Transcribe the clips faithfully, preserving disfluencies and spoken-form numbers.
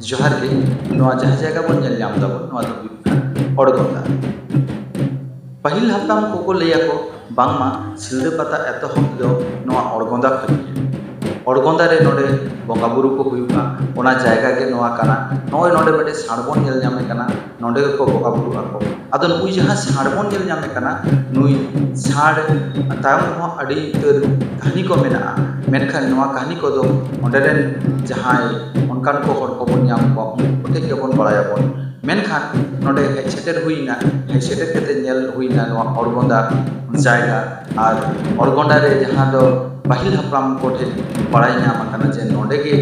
ᱡᱚᱦᱟᱨ ᱜᱮ᱾ ᱱᱚᱣᱟ ᱡᱟᱦᱟᱸ ᱡᱟᱭᱜᱟ ᱵᱚᱱ ᱧᱮᱞ ᱧᱟᱢ ᱫᱟᱵᱚᱱ, ᱱᱚᱣᱟ ᱫᱚ ᱦᱩᱭᱩᱜ ᱠᱟᱱᱟ ᱚᱲᱜᱚᱸᱫᱟ᱾ ᱯᱟᱹᱦᱤᱞ ᱦᱟᱯᱲᱟᱢ ᱠᱚᱠᱚ ᱞᱟᱹᱭ ᱟᱠᱚ, ᱵᱟᱝᱢᱟ ᱥᱤᱞᱫᱟᱹ ᱯᱟᱛᱟ ᱮᱛᱚᱦᱚᱵ ᱫᱚ ᱱᱚᱣᱟ ᱚᱲᱜᱚᱸᱫᱟ ᱠᱷᱚᱱ ᱜᱮ᱾ ᱚᱲᱜᱚᱸᱫᱟ ᱨᱮ ᱱᱚᱰᱮ ᱵᱚᱸᱜᱟ ᱵᱩᱨᱩ ᱠᱚ ᱦᱩᱭᱩᱜᱼᱟ, ᱚᱱᱟ ᱡᱟᱭᱜᱟ ᱜᱮ ᱱᱚᱣᱟ ᱠᱟᱱᱟ᱾ ᱱᱚᱜᱼᱚᱭ ᱱᱚᱰᱮ ᱢᱤᱫᱴᱮᱱ ᱥᱟᱲ ᱵᱚᱱ ᱧᱮᱞ ᱧᱟᱢᱮ ᱠᱟᱱᱟ, ᱱᱚᱰᱮ ᱜᱮᱠᱚ ᱵᱚᱸᱜᱟ ᱵᱩᱨᱩᱜ ᱟᱠᱚ᱾ ᱟᱫᱚ ᱱᱩᱭ ᱡᱟᱦᱟᱸ ᱥᱟᱲ ᱵᱚᱱ ᱧᱮᱞ ᱧᱟᱢᱮ ᱠᱟᱱᱟ, ᱱᱩᱭ ᱥᱟᱲ ᱛᱟᱭᱚᱢ ᱦᱚᱸ ᱟᱹᱰᱤ ᱩᱛᱟᱹᱨ ᱠᱟᱹᱦᱱᱤ ᱠᱚ ᱢᱮᱱᱟᱜᱼᱟ, ᱢᱮᱱᱠᱷᱟᱱ ᱱᱚᱣᱟ ᱠᱟᱹᱦᱱᱤ ᱠᱚᱫᱚ ᱚᱸᱰᱮ ᱨᱮᱱ ᱡᱟᱦᱟᱸᱭ ᱚᱱᱠᱟᱱ ᱠᱚ ᱦᱚᱲ ᱠᱚᱵᱚᱱ ᱧᱟᱢ ᱠᱚᱣᱟ, ᱩᱱᱠᱩ ᱠᱚᱴᱷᱮᱱ ᱜᱮᱵᱚᱱ ᱵᱟᱲᱟᱭᱟᱵᱚᱱ᱾ ᱢᱮᱱᱠᱷᱟᱱ ᱱᱚᱰᱮ ᱦᱮᱡ ᱥᱮᱴᱮᱨ ᱦᱩᱭᱱᱟ, ᱦᱮᱡ ᱥᱮᱴᱮᱨ ᱠᱟᱛᱮ ᱧᱮᱞ ᱦᱩᱭᱱᱟ ᱱᱚᱣᱟ ᱚᱲᱜᱚᱸᱫᱟ ᱡᱟᱭᱜᱟ᱾ ᱟᱨ ᱚᱲᱜᱚᱸᱫᱟ ᱨᱮ ᱡᱟᱦᱟᱸ ᱫᱚ ᱯᱟᱹᱦᱤᱞ ᱦᱟᱯᱲᱟᱢ ᱠᱚᱴᱷᱮᱱ ᱵᱟᱲᱟᱭ ᱧᱟᱢ ᱟᱠᱟᱱᱟ ᱡᱮ ᱱᱚᱰᱮ ᱜᱮ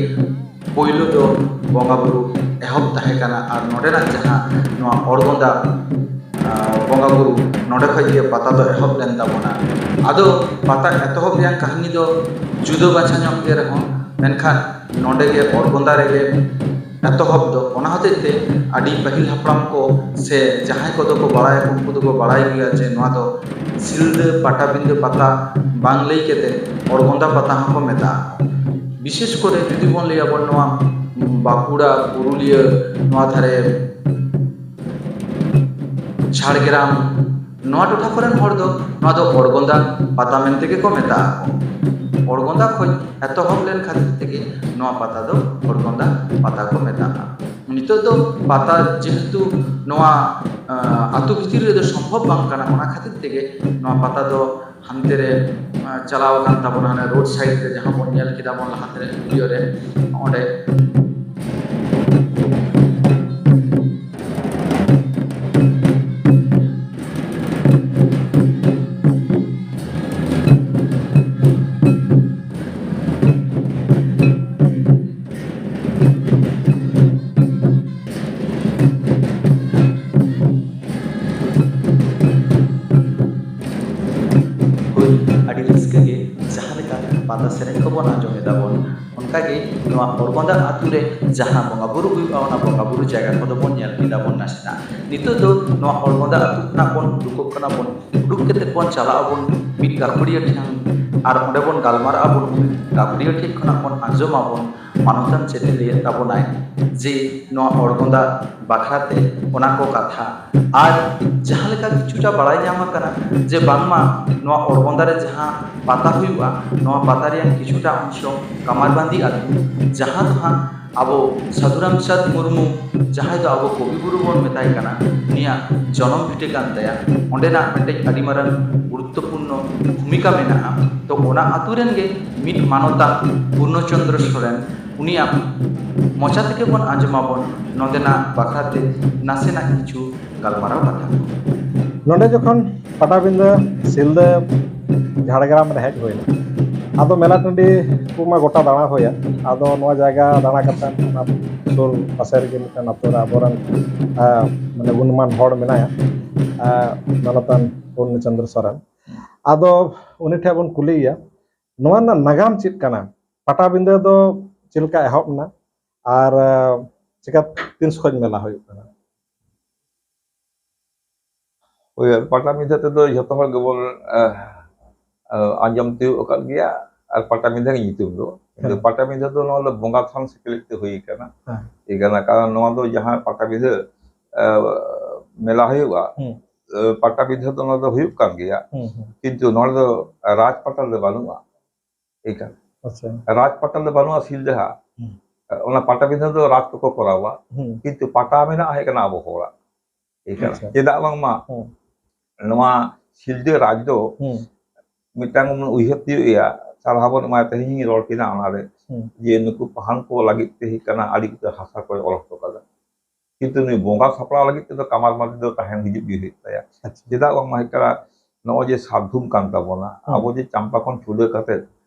ᱯᱳᱭᱞᱳ ᱫᱚ ᱵᱚᱸᱜᱟ ᱵᱩᱨᱩ ᱮᱦᱚᱵ ᱛᱟᱦᱮᱸ ᱠᱟᱱᱟ᱾ ᱟᱨ ᱱᱚᱰᱮᱱᱟᱜ ᱡᱟᱦᱟᱸ ᱱᱚᱣᱟ ᱚᱲᱜᱚᱸᱫᱟ, ᱟᱨ ᱵᱚᱸᱜᱟ ᱵᱩᱨᱩ, ᱱᱚᱰᱮ ᱠᱷᱚᱡ ᱜᱮ ᱯᱟᱛᱟ ᱫᱚ ᱮᱦᱚᱵ ᱞᱮᱱ ᱛᱟᱵᱚᱱᱟ᱾ ᱟᱫᱚ ᱯᱟᱛᱟ ᱮᱛᱚᱦᱚᱵ ᱨᱮᱭᱟᱜ ᱠᱟᱹᱦᱱᱤ ᱫᱚ ᱡᱩᱫᱟᱹ ᱢᱟᱪᱷᱟ ᱧᱚᱜ ᱜᱮ ᱨᱮᱦᱚᱸ, ᱢᱮᱱᱠᱷᱟᱱ ᱱᱚᱰᱮ ᱜᱮ ᱚᱲᱜᱚᱸᱫᱟ ᱨᱮᱜᱮ ᱮᱛᱚᱦᱚᱵ ᱫᱚ᱾ ᱚᱱᱟ ᱦᱚᱛᱮᱡ ᱛᱮ ᱟᱹᱰᱤ ᱯᱟᱹᱦᱤᱞ ᱦᱟᱯᱲᱟᱢ ᱠᱚ ᱥᱮ ᱡᱟᱦᱟᱸᱭ ᱠᱚᱫᱚ ᱠᱚ ᱵᱟᱲᱟᱭᱟ, ᱩᱱᱠᱩ ᱫᱚᱠᱚ ᱵᱟᱲᱟᱭ ᱜᱮᱭᱟ ᱡᱮ ᱱᱚᱣᱟ ᱫᱚ ᱥᱤᱞᱫᱟᱹ ᱯᱟᱴᱟᱵᱤᱸᱫᱟᱹ ᱯᱟᱛᱟ ᱵᱟᱝ ᱞᱟᱹᱭ ᱠᱟᱛᱮ ᱚᱲᱜᱚᱸᱫᱟ ᱯᱟᱛᱟ ᱦᱚᱸᱠᱚ ᱢᱮᱛᱟᱜᱼᱟ᱾ ᱵᱤᱥᱮᱥ ᱠᱚᱨᱮ ᱡᱩᱫᱤ ᱵᱚᱱ ᱞᱟᱹᱭᱟ ᱵᱚᱱ ᱱᱚᱣᱟ ᱵᱟᱸᱠᱩᱲᱟ, ᱯᱩᱨᱩᱞᱤᱭᱟᱹ, ᱱᱚᱣᱟ ᱫᱷᱟᱨᱮ ᱡᱷᱟᱲᱜᱨᱟᱢ, ᱱᱚᱣᱟ ᱴᱚᱴᱷᱟ ᱠᱚᱨᱮᱱ ᱦᱚᱲ ᱫᱚ ᱱᱚᱣᱟ ᱫᱚ ᱚᱲᱜᱚᱸᱫᱟ ᱯᱟᱛᱟ ᱢᱮᱱᱛᱮ ᱜᱮᱠᱚ ᱢᱮᱛᱟᱜᱼᱟ ᱠᱚ᱾ ᱚᱲᱜᱚᱸᱫᱟ ᱠᱷᱚᱱ ᱮᱛᱚᱦᱚᱵ ᱞᱮᱱ ᱠᱷᱟᱹᱛᱤᱨ ᱛᱮᱜᱮ ᱱᱚᱣᱟ ᱯᱟᱛᱟ ᱫᱚ ᱚᱲᱜᱚᱸᱫᱟ ᱯᱟᱛᱟ ᱠᱚ ᱢᱮᱛᱟᱜᱼᱟ᱾ ᱱᱤᱛᱚᱜ ᱫᱚ ᱯᱟᱛᱟ ᱡᱮᱦᱮᱛᱩ ᱱᱚᱣᱟ, ᱟᱸ, ᱟᱹᱛᱩ ᱵᱷᱤᱛᱤᱨ ᱨᱮᱫᱚ ᱥᱚᱢᱵᱷᱚᱵ ᱵᱟᱝ ᱠᱟᱱᱟ, ᱚᱱᱟ ᱠᱷᱟᱹᱛᱤᱨ ᱛᱮᱜᱮ ᱱᱚᱣᱟ ᱯᱟᱛᱟ ᱫᱚ ᱦᱟᱱᱛᱮ ᱨᱮ, ᱟᱸ, ᱪᱟᱞᱟᱣ ᱟᱠᱟᱱ ᱛᱟᱵᱚᱱᱟ, ᱦᱟᱱᱮ ᱨᱳᱰ ᱥᱟᱭᱤᱰ ᱨᱮ ᱡᱟᱦᱟᱸ ᱵᱚᱱ ᱧᱮᱞ ᱠᱮᱫᱟ ᱵᱚᱱ ᱞᱟᱦᱟᱛᱮ ᱵᱷᱤᱰᱤᱭᱳ ᱨᱮ, ᱚᱸᱰᱮ᱾ ᱦᱳᱭ, ᱟᱹᱰᱤ ᱨᱟᱹᱥᱠᱟᱹ ᱜᱮ ᱡᱟᱦᱟᱸ ᱞᱮᱠᱟ ᱯᱟᱛᱟ ᱥᱮᱨᱮᱧ ᱠᱚᱵᱚᱱ ᱟᱸᱡᱚᱢ ᱮᱫᱟ ᱵᱚᱱ, ᱚᱱᱠᱟᱜᱮ ᱱᱚᱣᱟ ᱚᱲᱜᱚᱸᱫᱟ ᱟᱹᱛᱩ ᱨᱮ ᱡᱟᱦᱟᱸ ᱵᱚᱸᱜᱟ ᱵᱩᱨᱩ ᱦᱩᱭᱩᱜᱼᱟ, ᱚᱱᱟ ᱵᱚᱸᱜᱟ ᱵᱩᱨᱩ ᱡᱟᱭᱜᱟ ᱠᱚᱫᱚ ᱵᱚᱱ ᱧᱮᱞ ᱠᱮᱫᱟ ᱵᱚᱱ ᱱᱟᱥᱮᱱᱟᱜ᱾ ᱱᱤᱛᱚᱜ ᱫᱚ ᱱᱚᱣᱟ ᱚᱲᱜᱚᱸᱫᱟ ᱟᱹᱛᱩ ᱠᱷᱚᱱᱟᱜ ᱵᱚᱱ ᱩᱰᱩᱠᱚᱜ ᱠᱟᱱᱟ ᱵᱚᱱ, ᱩᱰᱩᱠ ᱠᱟᱛᱮ ᱵᱚᱱ ᱪᱟᱞᱟᱜ ᱟᱵᱚᱱ ᱢᱤᱫ ᱜᱟᱹᱠᱷᱩᱲᱤᱭᱟᱹ ᱴᱷᱮᱱ, ᱟᱨ ᱚᱸᱰᱮ ᱵᱚᱱ ᱜᱟᱞᱢᱟᱨᱟᱜ ᱟᱵᱚᱱ, ᱩᱱᱤ ᱜᱟᱹᱠᱷᱩᱲᱤᱭᱟᱹ ᱴᱷᱮᱱ ᱠᱷᱚᱱᱟᱜ ᱵᱚᱱ ᱟᱸᱡᱚᱢ ᱟᱵᱚᱱ ᱢᱟᱱᱚᱛᱟᱱ ᱪᱮᱫ ᱮ ᱞᱟᱹᱭᱮᱫ ᱛᱟᱵᱚᱱᱟᱭ ᱡᱮ ᱱᱚᱣᱟ ᱚᱲᱜᱚᱸᱫᱟ ᱵᱟᱠᱷᱨᱟᱛᱮ ᱚᱱᱟ ᱠᱚ ᱠᱟᱛᱷᱟ᱾ ᱟᱨ ᱡᱟᱦᱟᱸ ᱞᱮᱠᱟ ᱠᱤᱪᱷᱩᱴᱟ ᱵᱟᱲᱟᱭ ᱧᱟᱢ ᱟᱠᱟᱱᱟ ᱡᱮ ᱵᱟᱝᱢᱟ ᱱᱚᱣᱟ ᱚᱲᱜᱚᱸᱫᱟ ᱨᱮ ᱡᱟᱦᱟᱸ ᱯᱟᱛᱟ ᱦᱩᱭᱩᱜᱼᱟ, ᱱᱚᱣᱟ ᱯᱟᱛᱟ ᱨᱮᱭᱟᱜ ᱠᱤᱪᱷᱩᱴᱟ ᱚᱝᱥᱚ ᱠᱟᱢᱟᱨᱵᱟᱸᱫᱤ ᱟᱹᱛᱩ, ᱡᱟᱦᱟᱸ ᱫᱚ ᱦᱟᱸᱜ ᱟᱵᱚ ᱥᱟᱹᱫᱷᱩ ᱨᱟᱢᱪᱟᱸᱫᱽ ᱢᱩᱨᱢᱩ, ᱡᱟᱦᱟᱸᱭ ᱫᱚ ᱟᱵᱚ ᱠᱚᱵᱤ ᱜᱩᱨᱩ ᱵᱚᱱ ᱢᱮᱛᱟᱭ ᱠᱟᱱᱟ, ᱩᱱᱤᱭᱟᱜ ᱡᱚᱱᱚᱢ ᱵᱷᱤᱴᱟᱹ ᱠᱟᱱ ᱛᱟᱭᱟ᱾ ᱚᱸᱰᱮᱱᱟᱜ ᱢᱤᱫᱴᱮᱡ ᱟᱹᱰᱤ ᱢᱟᱨᱟᱝ ᱜᱩᱨᱩᱛᱛᱚᱯᱩᱨᱱᱚ ᱵᱷᱩᱢᱤᱠᱟ ᱢᱮᱱᱟᱜᱼᱟ᱾ ᱛᱚ, ᱚᱱᱟ ᱟᱹᱛᱩ ᱨᱮᱱ ᱜᱮ ᱢᱤᱫ ᱢᱟᱱᱚᱛᱟᱱ ᱯᱩᱨᱱᱚ ᱪᱚᱱᱫᱨᱚ ᱥᱚᱨᱮᱱ, ᱩᱱᱤᱭᱟᱜ ᱢᱚᱪᱟ ᱛᱮᱜᱮ ᱵᱚᱱ ᱟᱸᱡᱚᱢᱟᱵᱚᱱ ᱱᱚᱸᱰᱮᱱᱟᱜ ᱵᱟᱠᱷᱨᱟᱛᱮ ᱱᱟᱥᱮᱱᱟᱜ ᱠᱤᱪᱷᱩ ᱜᱟᱞᱢᱟᱨᱟᱣ ᱠᱟᱛᱷᱟ ᱠᱚ᱾ ᱱᱚᱰᱮ ᱡᱚᱠᱷᱚᱱ ᱯᱟᱴᱟᱵᱤᱸᱫᱟᱹ ᱥᱤᱞᱫᱟᱹ ᱡᱷᱟᱲᱜᱨᱟᱢ ᱨᱮ ᱦᱮᱡ ᱦᱩᱭᱱᱟ, ᱟᱫᱚ ᱢᱮᱞᱟ ᱴᱟᱺᱰᱤ ᱠᱚᱢᱟ ᱜᱚᱴᱟ ᱫᱟᱬᱟ ᱦᱩᱭᱮᱱ᱾ ᱟᱫᱚ ᱱᱚᱣᱟ ᱡᱟᱭᱜᱟ ᱫᱟᱬᱟ ᱠᱟᱛᱮ ᱚᱱᱟ ᱥᱩᱨ ᱯᱟᱥᱮ ᱨᱮᱜᱮ ᱢᱤᱫᱴᱟᱝ ᱟᱛᱳ ᱨᱮ ᱟᱵᱚᱨᱮᱱ, ᱟᱸ, ᱢᱟᱱᱮ ᱜᱩᱱᱢᱟᱱ ᱦᱚᱲ ᱢᱮᱱᱟᱭᱟ, ᱟᱸ, ᱢᱟᱱᱚᱛᱟᱱ ᱯᱩᱨᱱᱚ ᱪᱚᱸᱫᱽᱨᱚ ᱥᱚᱨᱮᱱ᱾ ᱟᱫᱚ ᱩᱱᱤ ᱴᱷᱮᱱ ᱵᱚᱱ ᱠᱩᱞᱤᱭᱮᱭᱟ, ᱱᱚᱣᱟ ᱨᱮᱱᱟᱜ ᱱᱟᱜᱟᱢ ᱪᱮᱫ ᱠᱟᱱᱟ? ᱯᱟᱴᱟᱵᱤᱸᱫᱟᱹ ᱫᱚ ᱪᱮᱫ ᱞᱮᱠᱟ ᱮᱦᱚᱵ ᱮᱱᱟ ᱟᱨ, ᱟᱸ, ᱪᱮᱠᱟ ᱛᱤᱱ ᱥᱚᱢᱚᱭ ᱢᱮᱞᱟ ᱦᱩᱭᱩᱜ ᱠᱟᱱᱟ? ᱦᱳᱭ, ᱟᱨ ᱯᱟᱴᱟᱵᱤᱸᱫᱷᱟᱹ ᱛᱮᱫᱚ ᱡᱷᱚᱛᱚ ᱦᱚᱲ ᱜᱮᱵᱚᱱ, ᱟᱦ, ᱟᱦ, ᱟᱸᱡᱚᱢ ᱛᱤᱭᱳᱜ ᱟᱠᱟᱫ ᱜᱮᱭᱟ᱾ ᱟᱨ ᱯᱟᱴᱟᱵᱤᱸᱫᱷᱟᱹ ᱜᱮ ᱧᱩᱛᱩᱢ ᱫᱚ᱾ ᱠᱤᱱᱛᱩ ᱦᱮᱸ᱾ ᱯᱟᱴᱟᱵᱤᱸᱫᱷᱟᱹ ᱫᱚ ᱱᱚᱣᱟ ᱫᱚ ᱵᱚᱸᱜᱟ ᱛᱷᱟᱱ ᱥᱮᱴᱮᱞᱮᱫ ᱛᱮ ᱦᱩᱭ ᱠᱟᱱᱟ᱾ ᱦᱮᱸ᱾ ᱮᱭ ᱠᱟᱱᱟ, ᱠᱟᱨᱚᱱ ᱱᱚᱣᱟ ᱫᱚ ᱡᱟᱦᱟᱸ ᱯᱟᱴᱟᱵᱤᱸᱫᱷᱟᱹ, ᱟᱦ, ᱢᱮᱞᱟ ᱦᱩᱭᱩᱜᱼᱟ, ᱦᱩᱸ᱾ ᱟᱦ, ᱯᱟᱴᱟᱵᱤᱸᱫᱷᱟᱹ ᱫᱚ ᱱᱚᱣᱟ ᱫᱚ ᱦᱩᱭᱩᱜ ᱠᱟᱱ ᱜᱮᱭᱟ᱾ ᱦᱩᱸ, ᱦᱩᱸ᱾ ᱠᱤᱱᱛᱩ ᱱᱚᱰᱮ ᱫᱚ ᱨᱟᱡᱽ ᱯᱟᱴᱟ ᱫᱚ ᱵᱟᱹᱱᱩᱜᱼᱟ᱾ ᱮᱭ ᱠᱟᱱᱟ᱾ ᱟᱪᱪᱷᱟ᱾ ᱨᱟᱡᱽ ᱯᱟᱴᱟ ᱫᱚ ᱵᱟᱹᱱᱩᱜᱼᱟ ᱥᱤᱞᱫᱟᱹ ᱦᱟᱜ᱾ ᱦᱩᱸ᱾ ᱚᱱᱟ ᱯᱟᱴᱟᱵᱤᱸᱫᱷᱟᱹ ᱫᱚ ᱨᱟᱡᱽ ᱠᱚᱠᱚ ᱠᱚᱨᱟᱣᱟ᱾ ᱦᱩᱸ᱾ ᱠᱤᱱᱛᱩ ᱯᱟᱴᱟ ᱢᱮᱱᱟᱜᱼᱟ ᱦᱩᱭᱩᱜ ᱠᱟᱱᱟ ᱟᱵᱚ ᱦᱚᱲᱟᱜ᱾ ᱮᱭ ᱠᱟᱱᱟ᱾ ᱟᱪᱪᱷᱟ᱾ ᱪᱮᱫᱟᱜ ᱵᱟᱝᱢᱟ ᱦᱩᱸ᱾ ᱱᱚᱣᱟ ᱥᱤᱞᱫᱟᱹ ᱨᱟᱡᱽ ᱫᱚ ᱦᱩᱸ᱾ ᱢᱤᱫᱴᱟᱝ ᱵᱚᱱ ᱩᱭᱦᱟᱹᱨ ᱛᱤᱭᱳᱜ ᱮᱭᱟ, ᱥᱟᱨᱦᱟᱣ ᱵᱚᱱ ᱮᱢᱟᱭᱟ, ᱛᱮᱦᱮᱧ ᱤᱧ ᱨᱚᱲ ᱠᱮᱫᱟ ᱚᱱᱟᱨᱮ, ᱦᱩᱸ᱾ ᱡᱮ ᱱᱩᱠᱩ ᱯᱟᱦᱟᱱ ᱠᱚ ᱞᱟᱹᱜᱤᱫ ᱛᱮ ᱦᱩᱭᱩᱜ ᱠᱟᱱᱟ ᱟᱹᱰᱤ ᱩᱛᱟᱹᱨ ᱦᱟᱥᱟ ᱠᱚᱭ ᱚᱞ ᱦᱚᱴᱚ ᱠᱟᱫᱟ᱾ ᱠᱤᱱᱛᱩ ᱱᱩᱭ ᱵᱚᱸᱜᱟ ᱥᱟᱯᱲᱟᱣ ᱞᱟᱹᱜᱤᱫ ᱛᱮᱫᱚ ᱠᱟᱢᱟᱨ ᱢᱟᱹᱡᱷᱤ ᱫᱚ ᱛᱟᱦᱮᱱ ᱦᱤᱡᱩᱜ ᱜᱮ ᱦᱩᱭᱩᱜ ᱛᱟᱭᱟ᱾ ᱟᱪᱪᱷᱟ᱾ ᱪᱮᱫᱟᱜ ᱵᱟᱝᱢᱟ ᱦᱩᱭᱩᱜ ᱠᱟᱱᱟ, ᱱᱚᱜᱼᱚᱭ ᱡᱮ ᱥᱟᱛ ᱵᱷᱩᱢ ᱠᱟᱱ ᱛᱟᱵᱚᱱᱟ, ᱦᱩᱸ᱾ ᱟᱵᱚ ᱡᱮ ᱪᱟᱢᱯᱟ ᱠᱷᱚᱱ ᱪᱷᱩᱰᱟᱹ ᱠᱟᱛᱮ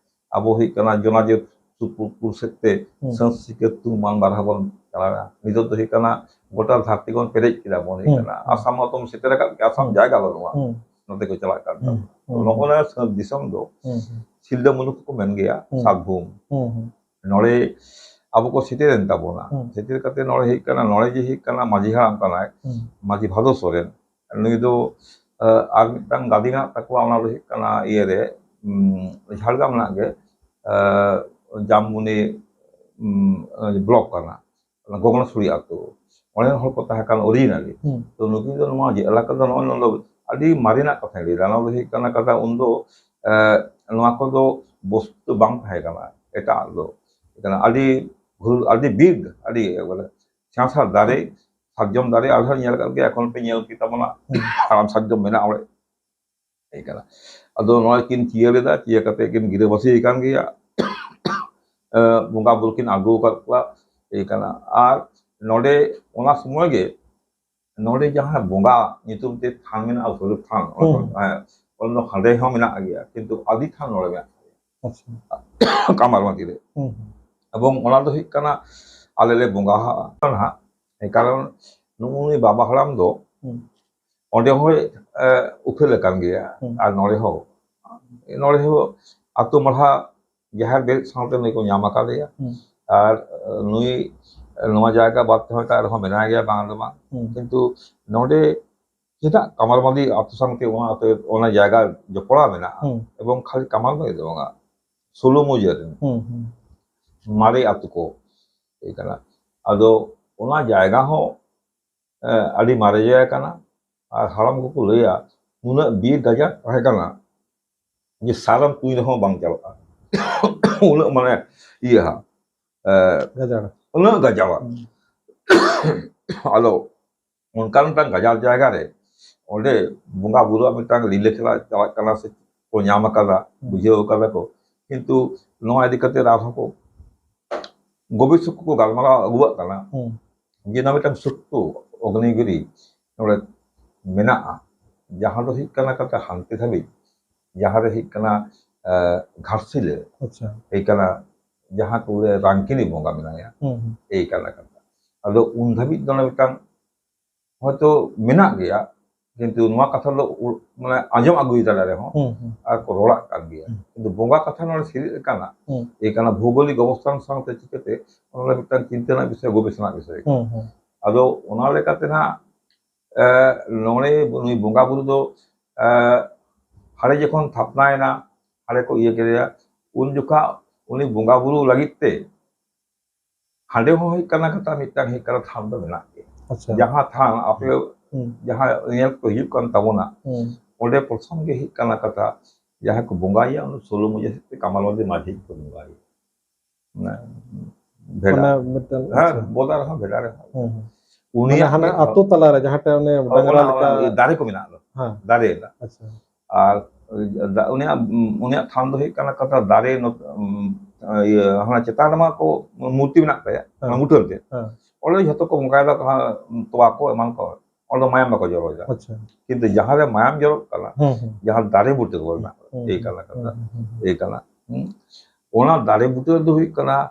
ᱟᱵᱚ ᱦᱩᱭᱩᱜ ᱠᱟᱱᱟ ᱡᱚᱱᱟᱡᱟᱹᱛ ᱥᱩᱯᱩᱨ ᱯᱩᱨ ᱥᱮᱫ ᱛᱮ ᱦᱩᱸ᱾ ᱥᱟᱹᱛ ᱥᱤᱠᱟᱹᱨ ᱛᱩᱢᱟᱱ ᱵᱟᱨᱦᱟ ᱵᱚᱱ ᱪᱟᱞᱟᱣᱟ᱾ ᱱᱤᱛᱚᱜ ᱫᱚ ᱦᱩᱭᱩᱜ ᱠᱟᱱᱟ ᱜᱚᱴᱟ ᱫᱷᱟᱹᱨᱛᱤ ᱵᱚᱱ ᱯᱮᱨᱮᱡ ᱠᱮᱫᱟ ᱵᱚᱱ ᱦᱩᱭᱩᱜ ᱦᱩᱸ᱾ ᱠᱟᱱᱟ᱾ ᱦᱩᱸ᱾ ᱟᱥᱟᱢ ᱢᱟᱛᱚᱢ ᱥᱮᱴᱮᱨ ᱟᱠᱟᱫ ᱜᱮ, ᱟᱥᱟᱢ ᱦᱩᱸ᱾ ᱡᱟᱭᱜᱟ ᱵᱟᱹᱱᱩᱜᱼᱟ᱾ ᱦᱩᱸ᱾ ᱱᱚᱛᱮ ᱠᱚ ᱪᱟᱞᱟᱜ ᱠᱟᱱ ᱦᱩᱸ᱾ ᱛᱟᱵᱚᱱᱟ᱾ ᱦᱩᱸ᱾ ᱱᱚᱜᱼᱚ ᱱᱟ ᱥᱟᱹᱛ ᱫᱤᱥᱚᱢ ᱫᱚ ᱦᱩᱸ᱾ ᱦᱩᱸ᱾ ᱥᱤᱞᱫᱟᱹ ᱢᱩᱞᱩᱠ ᱠᱚ ᱢᱮᱱ ᱜᱮᱭᱟ, ᱦᱩᱸ᱾ ᱥᱟᱛ ᱵᱷᱩᱢ᱾ ᱦᱩᱸ᱾ ᱦᱩᱸ᱾ ᱱᱚᱰᱮ ᱟᱵᱚ ᱠᱚ ᱥᱮᱴᱮᱨᱮᱱ ᱛᱟᱵᱚᱱᱟ᱾ ᱦᱩᱸ᱾ ᱥᱮᱴᱮᱨ ᱠᱟᱛᱮ ᱱᱚᱰᱮ ᱦᱩᱭᱩᱜ ᱠᱟᱱᱟ, ᱱᱚᱰᱮ ᱡᱮ ᱦᱩᱭᱩᱜ ᱠᱟᱱᱟ ᱢᱟᱹᱡᱷᱤ ᱦᱟᱲᱟᱢ ᱠᱟᱱᱟᱭ, ᱦᱩᱸ᱾ ᱢᱟᱹᱡᱷᱤ ᱵᱷᱟᱫᱚ ᱥᱚᱨᱮᱱ, ᱱᱩᱭ ᱫᱚ, ᱟᱨ ᱢᱤᱫᱴᱟᱝ ᱜᱟᱹᱫᱤ ᱢᱮᱱᱟᱜ ᱛᱟᱠᱚᱣᱟ, ᱚᱱᱟ ᱫᱚ ᱦᱩᱭᱩᱜ ᱠᱟᱱᱟ ᱤᱭᱟᱹ ᱨᱮ, ᱩᱸ, ᱡᱷᱟᱲᱜᱨᱟᱢ ᱨᱮᱱᱟᱜ ᱜᱮ, ᱡᱟᱢᱵᱩᱱᱤ ᱩᱸ, ᱵᱞᱚᱠ ᱠᱟᱱᱟ, ᱚᱱᱟ ᱜᱚᱜᱚᱱᱟᱥᱩᱲᱤ ᱟᱹᱛᱩ, ᱚᱸᱰᱮ ᱨᱮᱱ ᱦᱚᱲ ᱠᱚ ᱛᱟᱦᱮᱸ ᱠᱟᱱᱟ originally᱾ ᱦᱩᱸ᱾ ᱛᱚ ᱱᱩᱠᱤᱱ ᱫᱚ ᱱᱚᱣᱟ ᱡᱮ ᱮᱞᱟᱠᱟ ᱫᱚ ᱱᱚᱜᱼᱚᱭ ᱱᱚᱣᱟ ᱫᱚ ᱟᱹᱰᱤ ᱢᱟᱨᱮᱱᱟᱜ ᱠᱟᱛᱷᱟᱧ ᱞᱟᱹᱭᱫᱟ, ᱱᱚᱣᱟ ᱫᱚ ᱦᱩᱭᱩᱜ ᱠᱟᱱᱟ ᱠᱟᱛᱷᱟ ᱩᱱᱫᱚ, ᱮ, ᱱᱚᱣᱟ ᱠᱚᱫᱚ ᱵᱚᱥᱛᱩ ᱵᱟᱝ ᱛᱟᱦᱮᱸ ᱠᱟᱱᱟ, ᱮᱴᱟᱜ ᱫᱚ ᱦᱩᱭᱩᱜ ᱠᱟᱱᱟ ᱟᱹᱰᱤ ᱵᱷᱩᱞ, ᱟᱹᱰᱤ big, ᱟᱹᱰᱤ ᱵᱚᱞᱮ ᱥᱮᱬᱟ ᱥᱮᱬᱟ ᱫᱟᱨᱮ, ᱥᱟᱨᱡᱚᱢ ᱫᱟᱨᱮ ᱟᱞᱮ ᱦᱚᱸ ᱧᱮᱞ ᱟᱠᱟᱫ ᱜᱮᱭᱟ, ᱮᱠᱷᱚᱱ ᱯᱮ ᱧᱮᱞ ᱠᱮᱫ ᱛᱟᱵᱚᱱᱟ, ᱦᱩᱸ᱾ ᱦᱟᱲᱟᱢ ᱥᱟᱨᱡᱚᱢ ᱢᱮᱱᱟᱜᱼᱟ ᱚᱸᱰᱮ᱾ ᱦᱮᱡ ᱠᱟᱱᱟ᱾ ᱟᱫᱚ ᱱᱚᱣᱟ ᱠᱤᱱ ᱪᱤᱭᱟᱹ ᱞᱮᱫᱟ, ᱪᱤᱭᱟᱹ ᱠᱟᱛᱮ ᱠᱤᱱ ᱜᱤᱨᱟᱹᱵᱟᱹᱥᱤ ᱟᱠᱟᱱ ᱜᱮᱭᱟ᱾ ᱮ, ᱵᱚᱸᱜᱟ ᱵᱩᱨᱩ ᱠᱤᱱ ᱟᱬᱜᱚ ᱟᱠᱟᱫ ᱠᱚᱣᱟ, ᱦᱮᱡ ᱠᱟᱱᱟ᱾ ᱟᱨ ᱱᱚᱰᱮ ᱚᱱᱟ ᱥᱚᱢᱚᱭ ᱜᱮ ᱱᱚᱰᱮ ᱡᱟᱦᱟᱸ ᱵᱚᱸᱜᱟ ᱧᱩᱛᱩᱢ ᱛᱮ ᱛᱷᱟᱱ ᱢᱮᱱᱟᱜᱼᱟ, ᱥᱚᱨᱤᱯ ᱛᱷᱟᱱ, ᱚᱱᱟ ᱦᱩᱸ᱾ ᱠᱚ, ᱦᱮᱸ, ᱚᱱᱟ ᱫᱚ ᱦᱟᱸᱰᱮ ᱦᱚᱸ ᱢᱮᱱᱟᱜ ᱜᱮᱭᱟ, ᱠᱤᱱᱛᱩ ᱟᱫᱤ ᱛᱷᱟᱱ ᱱᱚᱰᱮ ᱢᱮᱱᱟᱜ ᱜᱮᱭᱟ᱾ ᱟᱪᱪᱷᱟ᱾ ᱠᱟᱢᱟᱨ ᱢᱟᱹᱴᱤ ᱨᱮ᱾ ᱦᱩᱸ, ᱦᱩᱸ᱾ ᱮᱵᱚᱝ ᱚᱱᱟ ᱫᱚ ᱦᱩᱭᱩᱜ ᱠᱟᱱᱟ ᱟᱞᱮ ᱞᱮ ᱵᱚᱸᱜᱟᱣᱟᱜᱼᱟ ᱱᱟᱦᱟᱜ, ᱮᱭ ᱠᱟᱨᱚᱱ ᱱᱩᱜᱼᱩ ᱱᱩᱭ ᱵᱟᱵᱟ ᱦᱟᱲᱟᱢ ᱫᱚ ᱦᱩᱸ᱾ ᱚᱸᱰᱮ ᱦᱚᱸᱭ, ᱮ, ᱩᱯᱮᱞ ᱟᱠᱟᱱ ᱜᱮᱭᱟ᱾ ᱦᱩᱸ᱾ ᱟᱨ ᱱᱚᱰᱮ ᱦᱚᱸ, ᱱᱚᱰᱮ ᱦᱚᱸ ᱟᱛᱳ ᱢᱟᱲᱟ ᱡᱟᱦᱮᱨ ᱵᱮᱨᱮᱫ ᱥᱟᱶᱛᱮ ᱱᱩᱭ ᱠᱚ ᱧᱟᱢ ᱟᱠᱟᱫᱮᱭᱟ᱾ ᱦᱩᱸ᱾ ᱟᱨ, ᱮ, ᱱᱩᱭ, ᱮ, ᱱᱚᱣᱟ ᱡᱟᱭᱜᱟ ᱵᱟᱫ ᱛᱮᱦᱚᱸ ᱮᱴᱟᱜ ᱨᱮᱦᱚᱸ ᱢᱮᱱᱟᱭ ᱜᱮᱭᱟ, ᱵᱟᱝ ᱫᱚ ᱵᱟᱝ᱾ ᱦᱩᱸ᱾ ᱠᱤᱱᱛᱩ ᱱᱚᱰᱮ ᱪᱮᱫᱟᱜ ᱠᱟᱢᱟᱨᱵᱟᱸᱫᱤ ᱟᱛᱳ ᱥᱟᱶᱛᱮ ᱚᱱᱟ ᱟᱛᱳ, ᱚᱱᱟ ᱡᱟᱭᱜᱟ ᱡᱚᱯᱲᱟᱣ ᱢᱮᱱᱟᱜᱼᱟ? ᱦᱩᱸ᱾ ᱮᱵᱚᱝ ᱠᱷᱟᱹᱞᱤ ᱠᱟᱢᱟᱨᱵᱟᱸᱫᱤ ᱫᱚ ᱵᱟᱝᱟ, ᱥᱳᱞᱳ ᱢᱩᱡᱟᱹ ᱨᱮᱱ ᱦᱩᱸ, ᱦᱩᱸ᱾ ᱢᱟᱨᱮ ᱟᱛᱳ ᱠᱚ ᱦᱩᱭ ᱠᱟᱱᱟ᱾ ᱟᱫᱚ ᱚᱱᱟ ᱡᱟᱭᱜᱟ ᱦᱚᱸ, ᱮ, ᱟᱹᱰᱤ ᱢᱟᱨᱮ ᱡᱟᱭᱜᱟ ᱠᱟᱱᱟ᱾ ᱟᱨ ᱦᱟᱲᱟᱢ ᱠᱚᱠᱚ ᱞᱟᱹᱭᱟ, ᱩᱱᱟᱹᱜ ᱵᱤᱨ ᱜᱟᱡᱟᱲ ᱛᱟᱦᱮᱸ ᱠᱟᱱᱟ ᱡᱮ ᱥᱟᱨᱮᱢ ᱛᱩᱧ ᱨᱮᱦᱚᱸ ᱵᱟᱝ ᱪᱟᱵᱟᱜᱼᱟ᱾ ᱩᱱᱟᱹᱜ ᱢᱟᱱᱮ ᱤᱭᱟᱹ ᱦᱟ, ᱮ, ᱜᱟᱡᱟᱲ᱾ ᱩᱱᱟᱹᱜ ᱜᱟᱡᱟᱲᱟ᱾ ᱦᱩᱸ᱾ ᱟᱫᱚ ᱚᱱᱠᱟᱱ ᱢᱤᱫᱴᱟᱝ ᱜᱟᱡᱟᱲ ᱡᱟᱭᱜᱟ ᱨᱮ ᱚᱸᱰᱮ ᱵᱚᱸᱜᱟ ᱵᱩᱨᱩᱣᱟᱜ ᱢᱤᱫᱴᱟᱝ ᱞᱤᱞᱟᱹ ᱠᱷᱮᱞᱟ ᱪᱟᱞᱟᱜ ᱠᱟᱱᱟ ᱥᱮ ᱠᱚ ᱧᱟᱢ ᱟᱠᱟᱫᱟ, ᱦᱩᱸ᱾ ᱵᱩᱡᱷᱟᱹᱣ ᱟᱠᱟᱫᱟ ᱠᱚ, ᱠᱤᱱᱛᱩ ᱱᱚᱣᱟ ᱤᱫᱤ ᱠᱟᱛᱮ ᱟᱨᱦᱚᱸ ᱠᱚ ᱜᱚᱵᱮᱥᱚᱠ ᱠᱚᱠᱚ ᱜᱟᱞᱢᱟᱨᱟᱣ ᱟᱹᱜᱩᱣᱟᱜ ᱠᱟᱱᱟ ᱦᱩᱸ᱾ ᱡᱮ ᱱᱚᱣᱟ ᱢᱤᱫᱴᱟᱝ ᱥᱚᱠᱛᱚ ᱚᱜᱽᱱᱤᱜᱤᱨᱤ ᱱᱚᱰᱮ ᱢᱮᱱᱟᱜᱼᱟ, ᱡᱟᱦᱟᱸ ᱫᱚ ᱦᱩᱭᱩᱜ ᱠᱟᱱᱟ ᱠᱟᱛᱷᱟ ᱦᱟᱱᱛᱮ ᱫᱷᱟᱹᱵᱤᱡ, ᱡᱟᱦᱟᱸ ᱨᱮ ᱦᱩᱭᱩᱜ ᱠᱟᱱᱟ, ᱮ, ᱜᱷᱟᱴᱥᱤᱞᱟᱹ, ᱟᱪᱪᱷᱟ᱾ ᱦᱩᱭᱩᱜ ᱠᱟᱱᱟ ᱡᱟᱦᱟᱸ ᱠᱚ ᱞᱟᱹᱭᱟ ᱨᱟᱝᱠᱤᱱᱤ ᱵᱚᱸᱜᱟ ᱢᱮᱱᱟᱭᱟ, ᱦᱩᱸ, ᱦᱩᱸ᱾ ᱮᱭ ᱠᱟᱱᱟ ᱠᱟᱛᱷᱟ᱾ ᱟᱫᱚ ᱩᱱ ᱫᱷᱟᱹᱵᱤᱡ ᱫᱚ ᱚᱱᱟ ᱢᱤᱫᱴᱟᱝ ᱦᱚᱭᱛᱳ ᱢᱮᱱᱟᱜ ᱜᱮᱭᱟ, ᱠᱤᱱᱛᱩ ᱱᱚᱣᱟ ᱠᱟᱛᱷᱟ ᱫᱚ ᱩ-, ᱢᱟᱱᱮ ᱟᱸᱡᱚᱢ ᱟᱹᱜᱩᱭᱮᱫᱟ ᱨᱮᱦᱚᱸ ᱦᱩᱸ, ᱦᱩᱸ᱾ ᱟᱨ ᱠᱚ ᱨᱚᱲᱟᱜ ᱠᱟᱱ ᱜᱮᱭᱟ᱾ ᱦᱩᱸ᱾ ᱠᱤᱱᱛᱩ ᱵᱚᱸᱜᱟ ᱠᱟᱛᱷᱟ ᱱᱚᱰᱮ ᱥᱤᱨᱤᱡ ᱟᱠᱟᱱᱟ, ᱦᱩᱸ᱾ ᱮᱭ ᱠᱟᱱᱟ ᱵᱷᱳᱜᱳᱞᱤᱠ ᱚᱵᱚᱥᱛᱷᱟᱱ ᱥᱟᱶᱛᱮ ᱪᱤᱠᱟᱹᱛᱮ ᱚᱱᱟ ᱫᱚ ᱢᱤᱫᱴᱟᱝ ᱪᱤᱱᱛᱟᱹ ᱨᱮᱱᱟᱜ ᱵᱤᱥᱚᱭ, ᱜᱚᱵᱮᱥᱚᱱᱟ ᱨᱮᱱᱟᱜ ᱵᱤᱥᱚᱭ ᱠᱟᱱᱟ᱾ ᱦᱩᱸ, ᱦᱩᱸ᱾ ᱟᱫᱚ ᱚᱱᱟ ᱞᱮᱠᱟᱛᱮ ᱱᱟᱦᱟᱜ, ᱮ, ᱱᱚᱰᱮ ᱱᱩᱭ ᱵᱚᱸᱜᱟ ᱵᱩᱨᱩ ᱫᱚ, ᱮ, ᱦᱟᱸᱰᱮ ᱡᱚᱠᱷᱚᱱ ᱛᱷᱟᱯᱱᱟᱭᱮᱱᱟ, ᱦᱟᱸᱰᱮ ᱠᱚ ᱤᱭᱟᱹ ᱠᱮᱫᱮᱭᱟ, ᱩᱱ ᱡᱚᱠᱷᱟ ᱩᱱᱤ ᱵᱚᱸᱜᱟ ᱵᱩᱨᱩ ᱞᱟᱹᱜᱤᱫ ᱛᱮ ᱦᱟᱸᱰᱮ ᱦᱚᱸ ᱦᱩᱭᱩᱜ ᱠᱟᱱᱟ ᱠᱟᱛᱷᱟ, ᱢᱤᱫᱴᱟᱝ ᱦᱩᱭᱩᱜ ᱠᱟᱱᱟ ᱛᱷᱟᱱ ᱫᱚ ᱢᱮᱱᱟᱜ ᱜᱮᱭᱟ᱾ ᱟᱪᱪᱷᱟ᱾ ᱡᱟᱦᱟᱸ ᱛᱷᱟᱱ ᱟᱯᱮ ᱦᱩᱸ᱾ ᱡᱟᱦᱟᱸ ᱧᱮᱞ ᱠᱚ ᱦᱤᱡᱩᱜ ᱠᱟᱱ ᱛᱟᱵᱚᱱᱟ, ᱦᱩᱸ᱾ ᱚᱸᱰᱮ ᱯᱨᱚᱛᱷᱚᱢ ᱜᱮ ᱦᱩᱭᱩᱜ ᱠᱟᱱᱟ ᱠᱟᱛᱷᱟ, ᱡᱟᱦᱟᱸ ᱠᱚ ᱵᱚᱸᱜᱟᱭᱟ, ᱩᱱᱤ ᱥᱳᱞᱳ ᱢᱚᱡᱮ ᱥᱮᱫ ᱛᱮ ᱠᱟᱢᱟᱞ ᱢᱟᱹᱡᱷᱤ ᱢᱟᱹᱡᱷᱤ ᱠᱚ ᱵᱚᱸᱜᱟᱭᱟ᱾ ᱢᱟᱱᱮ ᱵᱷᱮᱰᱟ᱾ ᱚᱱᱟ ᱢᱤᱫᱴᱟᱝ, ᱦᱮᱸ, ᱟᱪᱪᱷᱟ᱾ ᱵᱚᱫᱟ ᱨᱮᱦᱚᱸ ᱵᱷᱮᱰᱟ ᱨᱮᱦᱚᱸ᱾ ᱦᱩᱸ, ᱦᱩᱸ᱾ ᱩᱱᱤᱭᱟᱜ ᱢᱟᱱᱮ ᱦᱟᱱᱟ ᱜᱮ ᱟᱛᱳ ᱛᱟᱞᱟᱨᱮ ᱡᱟᱦᱟᱸᱴᱟᱜ ᱚᱱᱮ ᱚ, ᱰᱟᱝᱨᱟ ᱚᱱᱟ, ᱞᱮᱠᱟ᱾ ᱚᱱᱟ ᱫᱟᱨᱮ ᱠᱚ ᱢᱮᱱᱟᱜ ᱫᱚ᱾ ᱦᱮᱸ᱾ ᱫᱟᱨᱮ ᱨᱮᱱᱟᱜ᱾ ᱟᱪᱪᱷᱟ᱾ ᱟᱨ ᱫᱟ-, ᱩᱱᱤᱭᱟᱜ, ᱩᱱᱤᱭᱟᱜ ᱛᱷᱟᱱ ᱫᱚ ᱦᱩᱭᱩᱜ ᱠᱟᱱᱟ ᱠᱟᱛᱷᱟ ᱫᱟᱨᱮ ᱱᱚᱛ-, ᱩᱢ, ᱤᱭᱟᱹ, ᱦᱟᱱᱟ ᱪᱮᱛᱟᱱ ᱨᱮᱢᱟ ᱠᱚ ᱢᱩᱨᱛᱤ ᱢᱮᱱᱟᱜ ᱛᱟᱭᱟ, ᱦᱮᱸ᱾ ᱚᱱᱟ ᱢᱩᱴᱷᱟᱹᱱ ᱛᱮ᱾ ᱦᱮᱸ᱾ ᱚᱸᱰᱮ ᱡᱷᱚᱛᱚ ᱠᱚ ᱵᱚᱸᱜᱟᱭᱮᱫᱟ, ᱦᱟᱸᱜ ᱛᱚᱣᱟ ᱠᱚ ᱮᱢᱟᱱ ᱠᱚ᱾ ᱚᱸᱰᱮ ᱢᱟᱭᱟᱢ ᱵᱟᱠᱚ ᱡᱚᱨᱚᱭᱮᱫᱟ᱾ ᱟᱪᱪᱷᱟ᱾ ᱠᱤᱱᱛᱩ ᱡᱟᱦᱟᱸ ᱨᱮ ᱢᱟᱭᱟᱢ ᱡᱚᱨᱚᱜ ᱠᱟᱱᱟ, ᱦᱩᱸ, ᱦᱩᱸ᱾ ᱡᱟᱦᱟᱸ ᱫᱟᱨᱮ ᱵᱩᱴᱟᱹ ᱠᱚ ᱢᱮᱱᱟᱜ ᱠᱟᱫᱟ, ᱦᱩᱸ, ᱮᱭ ᱦᱩᱸ, ᱠᱟᱱᱟ ᱠᱟᱛᱷᱟ, ᱦᱩᱸ, ᱦᱩᱸ, ᱦᱩᱸ᱾ ᱮᱭ ᱠᱟᱱᱟ᱾ ᱦᱩᱸ? ᱚᱱᱟ ᱫᱟᱨᱮ ᱵᱩᱴᱟᱹ ᱨᱮᱫᱚ ᱦᱩᱭᱩᱜ ᱠᱟᱱᱟ,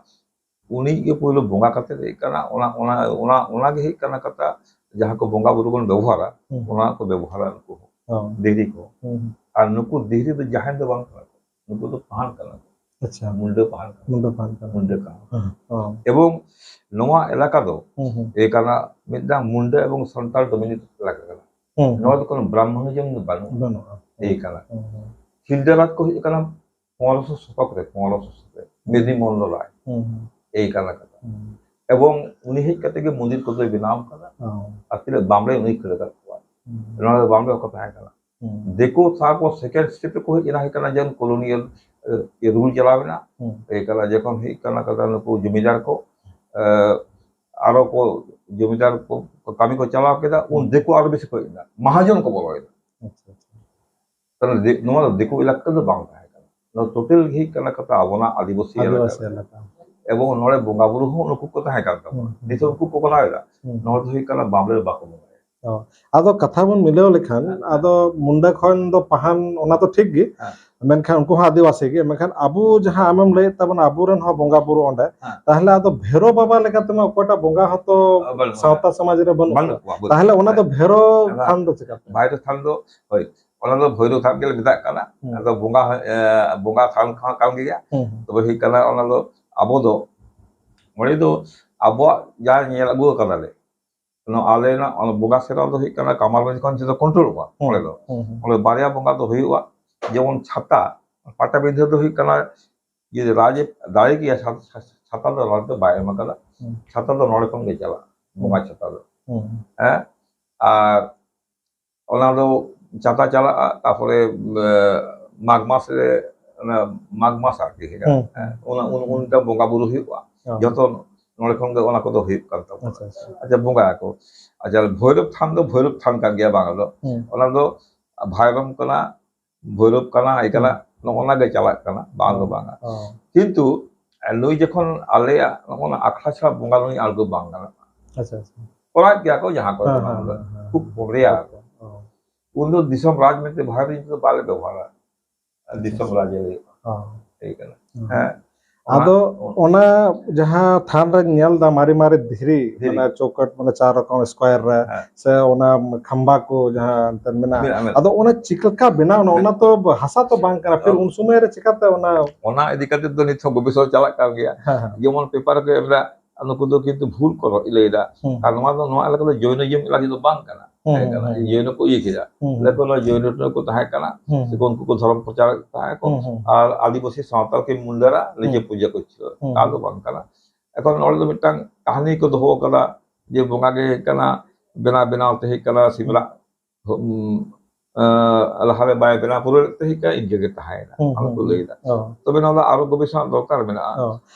ᱩᱱᱤ ᱜᱮ ᱯᱳᱭᱞᱳ ᱵᱚᱸᱜᱟ ᱠᱟᱛᱮ ᱦᱮᱡ ᱠᱟᱱᱟ᱾ ᱚᱱᱟ, ᱚᱱᱟ, ᱚᱱᱟ, ᱚᱱᱟ ᱜᱮ ᱦᱩᱭᱩᱜ ᱠᱟᱱᱟ ᱠᱟᱛᱷᱟ, ᱡᱟᱦᱟᱸ ᱠᱚ ᱵᱚᱸᱜᱟ ᱵᱩᱨᱩ ᱵᱚᱱ ᱵᱮᱵᱚᱦᱟᱨᱟ, ᱦᱩᱸ᱾ ᱚᱱᱟ ᱠᱚ ᱵᱮᱵᱚᱦᱟᱨᱟ ᱱᱩᱠᱩ ᱦᱚᱸ, ᱦᱚᱸ᱾ ᱫᱤᱦᱨᱤ ᱠᱚ᱾ ᱦᱩᱸ, ᱦᱩᱸ᱾ ᱟᱨ ᱱᱩᱠᱩ ᱫᱤᱦᱨᱤ ᱫᱚ ᱡᱟᱦᱮᱨ ᱫᱚ ᱵᱟᱝ ᱠᱟᱱᱟ ᱠᱚ, ᱱᱩᱠᱩ ᱫᱚ ᱯᱟᱦᱟᱱ ᱠᱟᱱᱟ ᱠᱚ᱾ ᱟᱪᱪᱷᱟ᱾ ᱢᱩᱱᱰᱟᱹ ᱯᱟᱦᱟᱱ ᱠᱟᱱᱟ ᱠᱚ᱾ ᱢᱩᱱᱰᱟᱹ ᱯᱟᱦᱟᱱ ᱠᱟᱱᱟ᱾ ᱢᱩᱱᱰᱟᱹ ᱠᱟᱱᱟ ᱠᱚ᱾ ᱦᱚᱸ᱾ ᱮᱵᱚᱝ ᱱᱚᱣᱟ ᱮᱞᱟᱠᱟ ᱫᱚ ᱦᱩᱸ, ᱦᱩᱸ᱾ ᱮ ᱠᱟᱱᱟ, ᱢᱤᱫᱴᱟᱝ ᱢᱩᱱᱰᱟᱹ ᱮᱵᱚᱝ ᱥᱟᱱᱛᱟᱲ dominate ᱮᱞᱟᱠᱟ ᱠᱟᱱᱟ᱾ ᱦᱩᱸ, ᱱᱚᱣᱟ ᱦᱩᱸ᱾ ᱫᱚ ᱠᱳᱱᱳ ᱵᱨᱟᱦᱢᱚᱱᱤᱡᱚᱢ ᱫᱚ ᱵᱟᱹᱱᱩᱜᱼᱟ᱾ ᱵᱟᱹᱱᱩᱜᱼᱟ᱾ ᱮᱭ ᱠᱟᱱᱟ᱾ ᱦᱩᱸ, ᱦᱩᱸ᱾ ᱥᱤᱞᱫᱟᱹ ᱨᱟᱡᱽ ᱠᱚ ᱦᱩᱭᱩᱜ ᱠᱟᱱᱟ ᱯᱚᱱᱨᱚᱥᱚ ᱥᱚᱛᱚᱠ ᱨᱮ, ᱯᱚᱱᱨᱚᱥᱚ ᱥᱚᱛᱚᱠ ᱨᱮ, ᱢᱮᱫᱤ ᱢᱚᱞᱞᱚ ᱨᱟᱭ᱾ ᱦᱩᱸ, ᱦᱩᱸ᱾ ᱮᱭ ᱠᱟᱱᱟ ᱠᱟᱛᱷᱟ᱾ ᱦᱩᱸ᱾ ᱮᱵᱚᱝ ᱩᱱᱤ ᱦᱮᱡ ᱠᱟᱛᱮ ᱜᱮ ᱢᱚᱱᱫᱤᱨ ᱠᱚᱫᱚᱭ ᱵᱮᱱᱟᱣ ᱠᱟᱫᱟ᱾ ᱦᱚᱸ᱾ ᱟᱨ ᱛᱤᱱᱟᱹᱜ ᱵᱟᱢᱲᱮ ᱩᱱᱤ ᱠᱷᱟᱹᱲ ᱟᱠᱟᱫ ᱠᱚᱣᱟ᱾ ᱦᱩᱸ᱾ ᱱᱚᱣᱟ ᱫᱚ ᱵᱟᱢᱲᱮ ᱠᱚ ᱛᱟᱦᱮᱸ ᱠᱟᱱᱟ᱾ ᱦᱩᱸ᱾ ᱫᱤᱠᱩ ᱥᱟᱶ ᱠᱚ second step ᱨᱮᱠᱚ ᱦᱮᱡ ᱮᱱᱟ, ᱦᱩᱭᱩᱜ ᱠᱟᱱᱟ ᱡᱮ colonial, ᱮ, rule ᱪᱟᱞᱟᱣ ᱮᱱᱟ᱾ ᱦᱩᱸ᱾ ᱮᱭ ᱠᱟᱱᱟ ᱡᱚᱠᱷᱚᱱ ᱦᱩᱭᱩᱜ ᱠᱟᱱᱟ ᱠᱟᱛᱷᱟ ᱱᱩᱠᱩ ᱡᱚᱢᱤᱫᱟᱨ ᱠᱚ, ᱮ, ᱟᱨᱚ ᱠᱚ ᱡᱚᱢᱤᱫᱟᱨ ᱠᱚ ᱠᱟᱹᱢᱤ ᱠᱚ ᱪᱟᱞᱟᱣ ᱠᱮᱫᱟ, ᱩᱱ ᱦᱩᱸ᱾ ᱫᱤᱠᱩ ᱟᱨᱚ ᱵᱮᱥᱤ ᱠᱚ ᱦᱮᱡ ᱮᱱᱟ, ᱢᱟᱦᱟᱡᱚᱱ ᱠᱚ ᱵᱚᱞᱚᱭᱮᱱᱟ᱾ ᱟᱪᱪᱷᱟ, ᱟᱪᱪᱷᱟ᱾ ᱛᱟᱦᱞᱮ ᱫᱤ-, ᱱᱚᱣᱟ ᱫᱚ ᱫᱤᱠᱩ ᱮᱞᱟᱠᱟ ᱫᱚ ᱵᱟᱝ ᱛᱟᱦᱮᱸ ᱠᱟᱱᱟ᱾ ᱱᱚᱣᱟ total ᱜᱮ ᱦᱩᱭᱩᱜ ᱠᱟᱱᱟ ᱠᱟᱛᱷᱟ ᱟᱵᱚᱱᱟᱜ ᱟᱹᱫᱤᱵᱟᱹᱥᱤ ᱮᱞᱟᱠᱟ ᱟᱹᱫᱤᱵᱟᱹᱥᱤ ᱨᱮ᱾ ᱮᱞᱟᱠᱟ᱾ ᱮᱵᱚᱝ ᱱᱚᱰᱮ ᱵᱚᱸᱜᱟ ᱵᱩᱨᱩ ᱦᱚᱸ ᱱᱩᱠᱩ ᱠᱚ ᱛᱟᱦᱮᱸ ᱠᱟᱱ ᱛᱟᱵᱚᱱᱟ᱾ ᱦᱩᱸ, ᱦᱩᱸ᱾ ᱱᱤᱛᱚᱜ ᱩᱱᱠᱩ ᱠᱚ ᱵᱮᱱᱟᱣ ᱮᱫᱟ᱾ ᱦᱩᱸ᱾ ᱱᱚᱣᱟ ᱫᱚ ᱦᱩᱭᱩᱜ ᱠᱟᱱᱟ ᱵᱟᱢᱲᱮ ᱵᱟᱠᱚ ᱵᱚᱸᱜᱟᱭᱟ᱾ ᱚ, ᱟᱫᱚ ᱠᱟᱛᱷᱟ ᱵᱚᱱ ᱢᱤᱞᱟᱹᱣ ᱞᱮᱠᱷᱟᱱ, ᱦᱮᱸ, ᱦᱮᱸ᱾ ᱟᱫᱚ ᱢᱩᱱᱰᱟ ᱠᱷᱚᱱ ᱫᱚ ᱯᱟᱦᱟᱱ, ᱚᱱᱟ ᱫᱚ ᱴᱷᱤᱠ ᱜᱮ, ᱦᱮᱸ᱾ ᱢᱮᱱᱠᱷᱟᱱ ᱩᱱᱠᱩ ᱦᱚᱸ ᱟᱹᱫᱤᱵᱟᱹᱥᱤ ᱜᱮ, ᱢᱮᱱᱠᱷᱟᱱ ᱟᱵᱚ ᱡᱟᱦᱟᱸ ᱟᱢᱮᱢ ᱞᱟᱹᱭᱮᱫ ᱛᱟᱵᱚᱱᱟ, ᱟᱵᱚᱨᱮᱱ ᱦᱚᱸ ᱵᱚᱸᱜᱟ ᱵᱩᱨᱩ ᱚᱸᱰᱮ, ᱦᱮᱸ᱾ ᱛᱟᱦᱞᱮ ᱟᱫᱚ ᱵᱷᱮᱨᱚ ᱵᱟᱵᱟ ᱞᱮᱠᱟᱛᱮᱢᱟ ᱚᱠᱚᱭᱴᱟᱜ ᱵᱚᱸᱜᱟ ᱦᱚᱸᱛᱚ ᱵᱟᱹᱱᱩᱜ ᱠᱚᱣᱟ᱾ ᱥᱟᱶᱛᱟ ᱥᱚᱢᱟᱡᱽ ᱨᱮ ᱵᱟᱹᱱᱩᱜ ᱵᱟᱹᱱᱩᱜ ᱠᱚᱣᱟ᱾ ᱠᱚᱣᱟ, ᱵᱟᱹᱱᱩᱜ ᱛᱟᱦᱞᱮ ᱚᱱᱟ ᱫᱚ ᱠᱚᱣᱟ᱾ ᱵᱷᱮᱨᱚ ᱦᱮᱸ᱾ ᱛᱷᱟᱱ ᱫᱚ ᱪᱮᱠᱟᱛᱮ? ᱵᱷᱮᱨᱚ ᱛᱷᱟᱱ ᱫᱚ, ᱦᱳᱭ, ᱚᱱᱟ ᱫᱚ ᱵᱷᱳᱭᱨᱳ ᱛᱷᱟᱱ ᱜᱮᱞᱮ ᱢᱮᱛᱟᱜ ᱠᱟᱱᱟ᱾ ᱦᱩᱸ᱾ ᱟᱫᱚ ᱵᱚᱸᱜᱟ, ᱮ, ᱵᱚᱸᱜᱟ ᱛᱷᱟᱱ ᱠᱚᱦᱚᱸ ᱠᱟᱱ ᱜᱮᱭᱟ᱾ ᱦᱩᱸ, ᱦᱩᱸ᱾ ᱛᱚᱵᱮ ᱦᱩᱭᱩᱜ ᱠᱟᱱᱟ, ᱚᱱᱟ ᱫᱚ ᱟᱵᱚ ᱫᱚ, ᱚᱸᱰᱮ ᱫᱚ ᱟᱵᱚᱣᱟᱜ ᱡᱟᱦᱟᱸ ᱧᱮᱞ ᱟᱹᱜᱩ ᱟᱠᱟᱫᱟᱞᱮ, ᱱᱚᱣᱟ ᱟᱞᱮ ᱨᱮᱱᱟᱜ ᱚᱱᱟ ᱵᱚᱸᱜᱟ ᱥᱮᱨᱣᱟ ᱫᱚ ᱦᱩᱭᱩᱜ ᱠᱟᱱᱟ ᱠᱟᱢᱟᱨ ᱢᱟᱹᱡᱷᱤ ᱠᱷᱚᱱ ᱡᱚᱛᱚ control ᱚᱜᱼᱟ᱾ ᱦᱩᱸ, ᱚᱸᱰᱮ ᱫᱚ, ᱦᱩᱸ, ᱦᱩᱸ᱾ ᱚᱸᱰᱮ ᱵᱟᱨᱭᱟ ᱵᱚᱸᱜᱟ ᱫᱚ ᱦᱩᱭᱩᱜᱼᱟ, ᱡᱮᱢᱚᱱ ᱪᱷᱟᱛᱟ, ᱯᱟᱴᱟᱵᱤᱸᱫᱷᱟᱹ ᱫᱚ ᱦᱩᱭᱩᱜ ᱠᱟᱱᱟ ᱡᱩᱫᱤ ᱨᱟᱡᱽ ᱮ ᱫᱟᱲᱮ ᱜᱮᱭᱟ, ᱪᱷᱟ-, ᱪᱷᱟ-, ᱪᱷᱟᱛᱟ ᱫᱚ ᱨᱟᱡᱽ ᱫᱚ ᱵᱟᱭ ᱮᱢ ᱟᱠᱟᱫᱟ᱾ ᱦᱩᱸ᱾ ᱪᱷᱟᱛᱟ ᱫᱚ ᱱᱚᱰᱮ ᱠᱷᱚᱱ ᱜᱮ ᱪᱟᱞᱟᱜᱼᱟ, ᱵᱚᱸᱜᱟ ᱦᱩᱸ᱾ ᱪᱷᱟᱛᱟ ᱫᱚ᱾ ᱦᱩᱸ᱾ ᱦᱮᱸ? ᱟᱨ ᱚᱱᱟ ᱫᱚ ᱪᱷᱟᱛᱟ ᱪᱟᱞᱟᱜᱼᱟ, ᱛᱟᱨᱯᱚᱨᱮ, ᱮ, ᱢᱟᱜᱽ ᱢᱟᱥ ᱨᱮ, ᱚᱱᱟ ᱢᱟᱜᱽ ᱢᱟᱥ ᱟᱨᱠᱤ, ᱦᱮᱸ᱾ ᱦᱩᱸ᱾ ᱚᱱᱟ, ᱩᱱ, ᱩᱱ ᱴᱟᱭᱤᱢ ᱵᱚᱸᱜᱟ ᱵᱩᱨᱩ ᱦᱩᱭᱩᱜᱼᱟ᱾ ᱦᱩᱸ᱾ ᱡᱚᱛᱚ ᱱᱚᱰᱮ ᱠᱷᱚᱱ ᱜᱮ ᱚᱱᱟ ᱠᱚᱫᱚ ᱦᱩᱭᱩᱜ ᱠᱟᱱ ᱛᱟᱵᱚᱱᱟ᱾ ᱟᱪᱪᱷᱟ, ᱟᱪᱪᱷᱟ᱾ ᱟᱪᱪᱷᱟ, ᱵᱚᱸᱜᱟᱭᱟᱠᱚ᱾ ᱟᱪᱪᱷᱟ, ᱵᱷᱳᱭᱨᱚᱵ ᱛᱷᱟᱱ ᱫᱚ ᱵᱷᱳᱭᱨᱚᱵ ᱛᱷᱟᱱ ᱠᱟᱱ ᱜᱮᱭᱟ, ᱵᱟᱝ ᱫᱚ᱾ ᱦᱩᱸ᱾ ᱚᱱᱟ ᱫᱚ ᱵᱷᱟᱭᱨᱚᱢ ᱠᱟᱱᱟ, ᱵᱷᱳᱭᱨᱚᱵ ᱠᱟᱱᱟ, ᱮᱭ ᱠᱟᱱᱟ, ᱦᱩᱸ᱾ ᱱᱚᱜᱼᱚ ᱱᱟ ᱜᱮ ᱪᱟᱞᱟᱜ ᱠᱟᱱᱟ, ᱵᱟᱝ ᱫᱚ ᱦᱩᱸ᱾ ᱵᱟᱝᱟ᱾ ᱦᱩᱸ᱾ ᱠᱤᱱᱛᱩ, ᱮ, ᱱᱩᱭ ᱡᱚᱠᱷᱚᱱ ᱟᱞᱮᱭᱟᱜ ᱱᱚᱜᱼᱚ ᱱᱟ ᱟᱠᱷᱲᱟ ᱪᱷᱟᱲᱟ ᱵᱚᱸᱜᱟ ᱱᱩᱭ ᱟᱬᱜᱚ ᱵᱟᱝ ᱜᱟᱱᱚᱜᱼᱟ᱾ ᱟᱪᱪᱷᱟ, ᱟᱪᱪᱷᱟ᱾ ᱠᱚᱨᱟᱣᱮᱫ ᱜᱮᱭᱟ ᱠᱚ ᱡᱟᱦᱟᱸ ᱠᱚᱨᱮ ᱦᱮᱸ, ᱚᱱᱟ ᱦᱮᱸ, ᱠᱚᱫᱚ ᱦᱮᱸ, ᱦᱮᱸ᱾ ᱠᱷᱩᱵ ᱠᱚᱢ, ᱨᱮᱭᱟᱲ᱾ ᱦᱮᱸ᱾ ᱩᱱ ᱫᱚ ᱫᱤᱥᱚᱢ ᱨᱟᱡᱽ ᱢᱮᱱᱛᱮ ᱵᱷᱟᱭᱨᱚᱢ ᱫᱚ ᱵᱟᱞᱮ ᱵᱮᱵᱚᱦᱟᱨᱟ᱾ ᱟᱪᱪᱷᱟ, ᱫᱤᱥᱚᱢ ᱟᱪᱪᱷᱟ᱾ ᱨᱟᱡᱽ ᱮ ᱞᱟᱹᱭ ᱦᱚᱸ᱾ ᱦᱮᱸ᱾ ᱦᱮᱡ ᱠᱟᱱᱟ᱾ ᱦᱮᱸ᱾ ᱦᱮᱸ᱾ ᱟᱫᱚ ᱚᱱᱟ ᱚᱱᱟ ᱡᱟᱦᱟᱸ ᱛᱷᱟᱱ ᱨᱮ ᱧᱮᱞ ᱫᱟ ᱢᱟᱨᱮ ᱢᱟᱨᱮ ᱫᱷᱤᱨᱤ, ᱫᱷᱤᱨᱤ᱾ ᱢᱟᱱᱮ ᱪᱳᱠᱟᱴ, ᱢᱟᱱᱮ ᱪᱟᱨ ᱨᱚᱠᱚᱢ ᱥᱠᱚᱭᱟᱨ ᱨᱮ, ᱦᱮᱸ᱾ ᱥᱮ ᱚᱱᱟ ᱠᱷᱟᱢᱵᱟ ᱠᱚ ᱡᱟᱦᱟᱸ ᱮᱱᱛᱮᱫ ᱢᱮᱱᱟᱜᱼᱟ᱾ ᱢᱮᱱᱟᱜᱼᱟ, ᱢᱮᱱᱟᱜᱼᱟ᱾ ᱟᱫᱚ ᱚᱱᱟ ᱪᱤᱠᱟᱹ ᱞᱮᱠᱟ ᱵᱮᱱᱟᱣ ᱮᱱᱟ? ᱚᱱᱟ ᱛᱚ ᱦᱟᱥᱟ ᱛᱚ ᱵᱟᱝ ᱠᱟᱱᱟ, ᱯᱷᱤᱨ ᱦᱮᱸ᱾ ᱩᱱ ᱥᱚᱢᱚᱭ ᱨᱮ ᱪᱤᱠᱟᱹᱛᱮ ᱚᱱᱟ ᱚᱱᱟ ᱤᱫᱤ ᱠᱟᱛᱮ ᱫᱚ ᱱᱤᱛ ᱦᱚᱸ ᱜᱚᱵᱮᱥᱚᱱᱟ ᱪᱟᱞᱟᱜ ᱠᱟᱱ ᱜᱮᱭᱟ᱾ ᱦᱮᱸ, ᱦᱮᱸ᱾ ᱡᱮᱢᱚᱱ ᱯᱮᱯᱟᱨ ᱨᱮᱠᱚ ᱮᱢ ᱮᱫᱟ, ᱱᱩᱠᱩ ᱫᱚ ᱠᱤᱱᱛᱩ ᱵᱷᱩᱞ ᱠᱚ ᱞᱟᱹᱭ ᱮᱫᱟ᱾ ᱦᱩᱸ᱾ ᱟᱨ ᱱᱚᱣᱟ ᱫᱚ, ᱱᱚᱣᱟ ᱮᱞᱟᱠᱟ ᱫᱚ ᱡᱳᱭᱱᱤᱡᱚᱢ ᱮᱞᱟᱠᱟ ᱫᱚ ᱵᱟᱝ ᱠᱟᱱᱟ᱾ ᱦᱩᱸ, ᱛᱟᱦᱮᱸ ᱦᱩᱸ, ᱠᱟᱱᱟ᱾ ᱦᱩᱸ᱾ ᱡᱳᱭᱱᱚ ᱠᱚ ᱤᱭᱟᱹ ᱠᱮᱫᱟ᱾ ᱦᱩᱸ, ᱦᱩᱸ᱾ ᱞᱮᱠᱚ ᱱᱚᱣᱟ ᱡᱳᱭᱱᱚ ᱠᱚ ᱛᱟᱦᱮᱸ ᱠᱟᱱᱟ᱾ ᱦᱩᱸ, ᱥᱮ ᱦᱩᱸ᱾ ᱩᱱᱠᱩ ᱠᱚ ᱫᱷᱚᱨᱚᱢ ᱯᱨᱚᱪᱟᱨ ᱛᱟᱦᱮᱸ ᱠᱚ᱾ ᱦᱩᱸ, ᱦᱩᱸ᱾ ᱟᱨ ᱟᱹᱫᱤᱵᱟᱹᱥᱤ ᱥᱟᱶᱛᱟ ᱠᱤ ᱢᱩᱱᱰᱟᱨᱟ ᱱᱤᱡᱮ ᱦᱩᱸ᱾ ᱯᱩᱡᱟᱹ ᱠᱚ ᱪᱷᱩᱲᱟᱹᱣ᱾ ᱦᱩᱸ, ᱚᱱᱠᱟ ᱦᱩᱸ᱾ ᱫᱚ ᱵᱟᱝ ᱠᱟᱱᱟ᱾ ᱮᱠᱷᱚᱱ ᱱᱚᱰᱮ ᱫᱚ ᱢᱤᱫᱴᱟᱝ ᱠᱟᱹᱦᱱᱤ ᱠᱚ ᱫᱚᱦᱚ ᱟᱠᱟᱫᱟ ᱡᱮ ᱵᱚᱸᱜᱟ ᱜᱮ ᱦᱩᱭᱩᱜ ᱠᱟᱱᱟ, ᱵᱮᱱᱟᱣ ᱵᱮᱱᱟᱣ ᱛᱮ ᱦᱩᱭᱩᱜ ᱠᱟᱱᱟ ᱥᱤᱢᱨᱟᱜ᱾ ᱦᱩᱸ᱾ ᱩᱸ, ᱟᱸ, ᱞᱟᱦᱟᱨᱮ ᱵᱟᱭ ᱵᱮᱱᱟᱣ ᱯᱩᱨᱟᱹᱣ ᱞᱮᱫ ᱛᱮ ᱦᱩᱭᱩᱜ ᱠᱟᱱᱟ, ᱤᱱᱠᱟᱹ ᱜᱮ ᱛᱟᱦᱮᱸᱭᱮᱱᱟ᱾ ᱦᱩᱸ, ᱚᱱᱟ ᱦᱩᱸ, ᱠᱚ ᱦᱩᱸ᱾ ᱞᱟᱹᱭ ᱮᱫᱟ᱾ ᱚ᱾ ᱛᱚᱵᱮ ᱱᱚᱣᱟ ᱫᱚ ᱟᱨᱚ ᱜᱚᱵᱮᱥᱚᱱᱟ ᱫᱚᱨᱠᱟᱨ ᱢᱮᱱᱟᱜᱼᱟ᱾ ᱚ᱾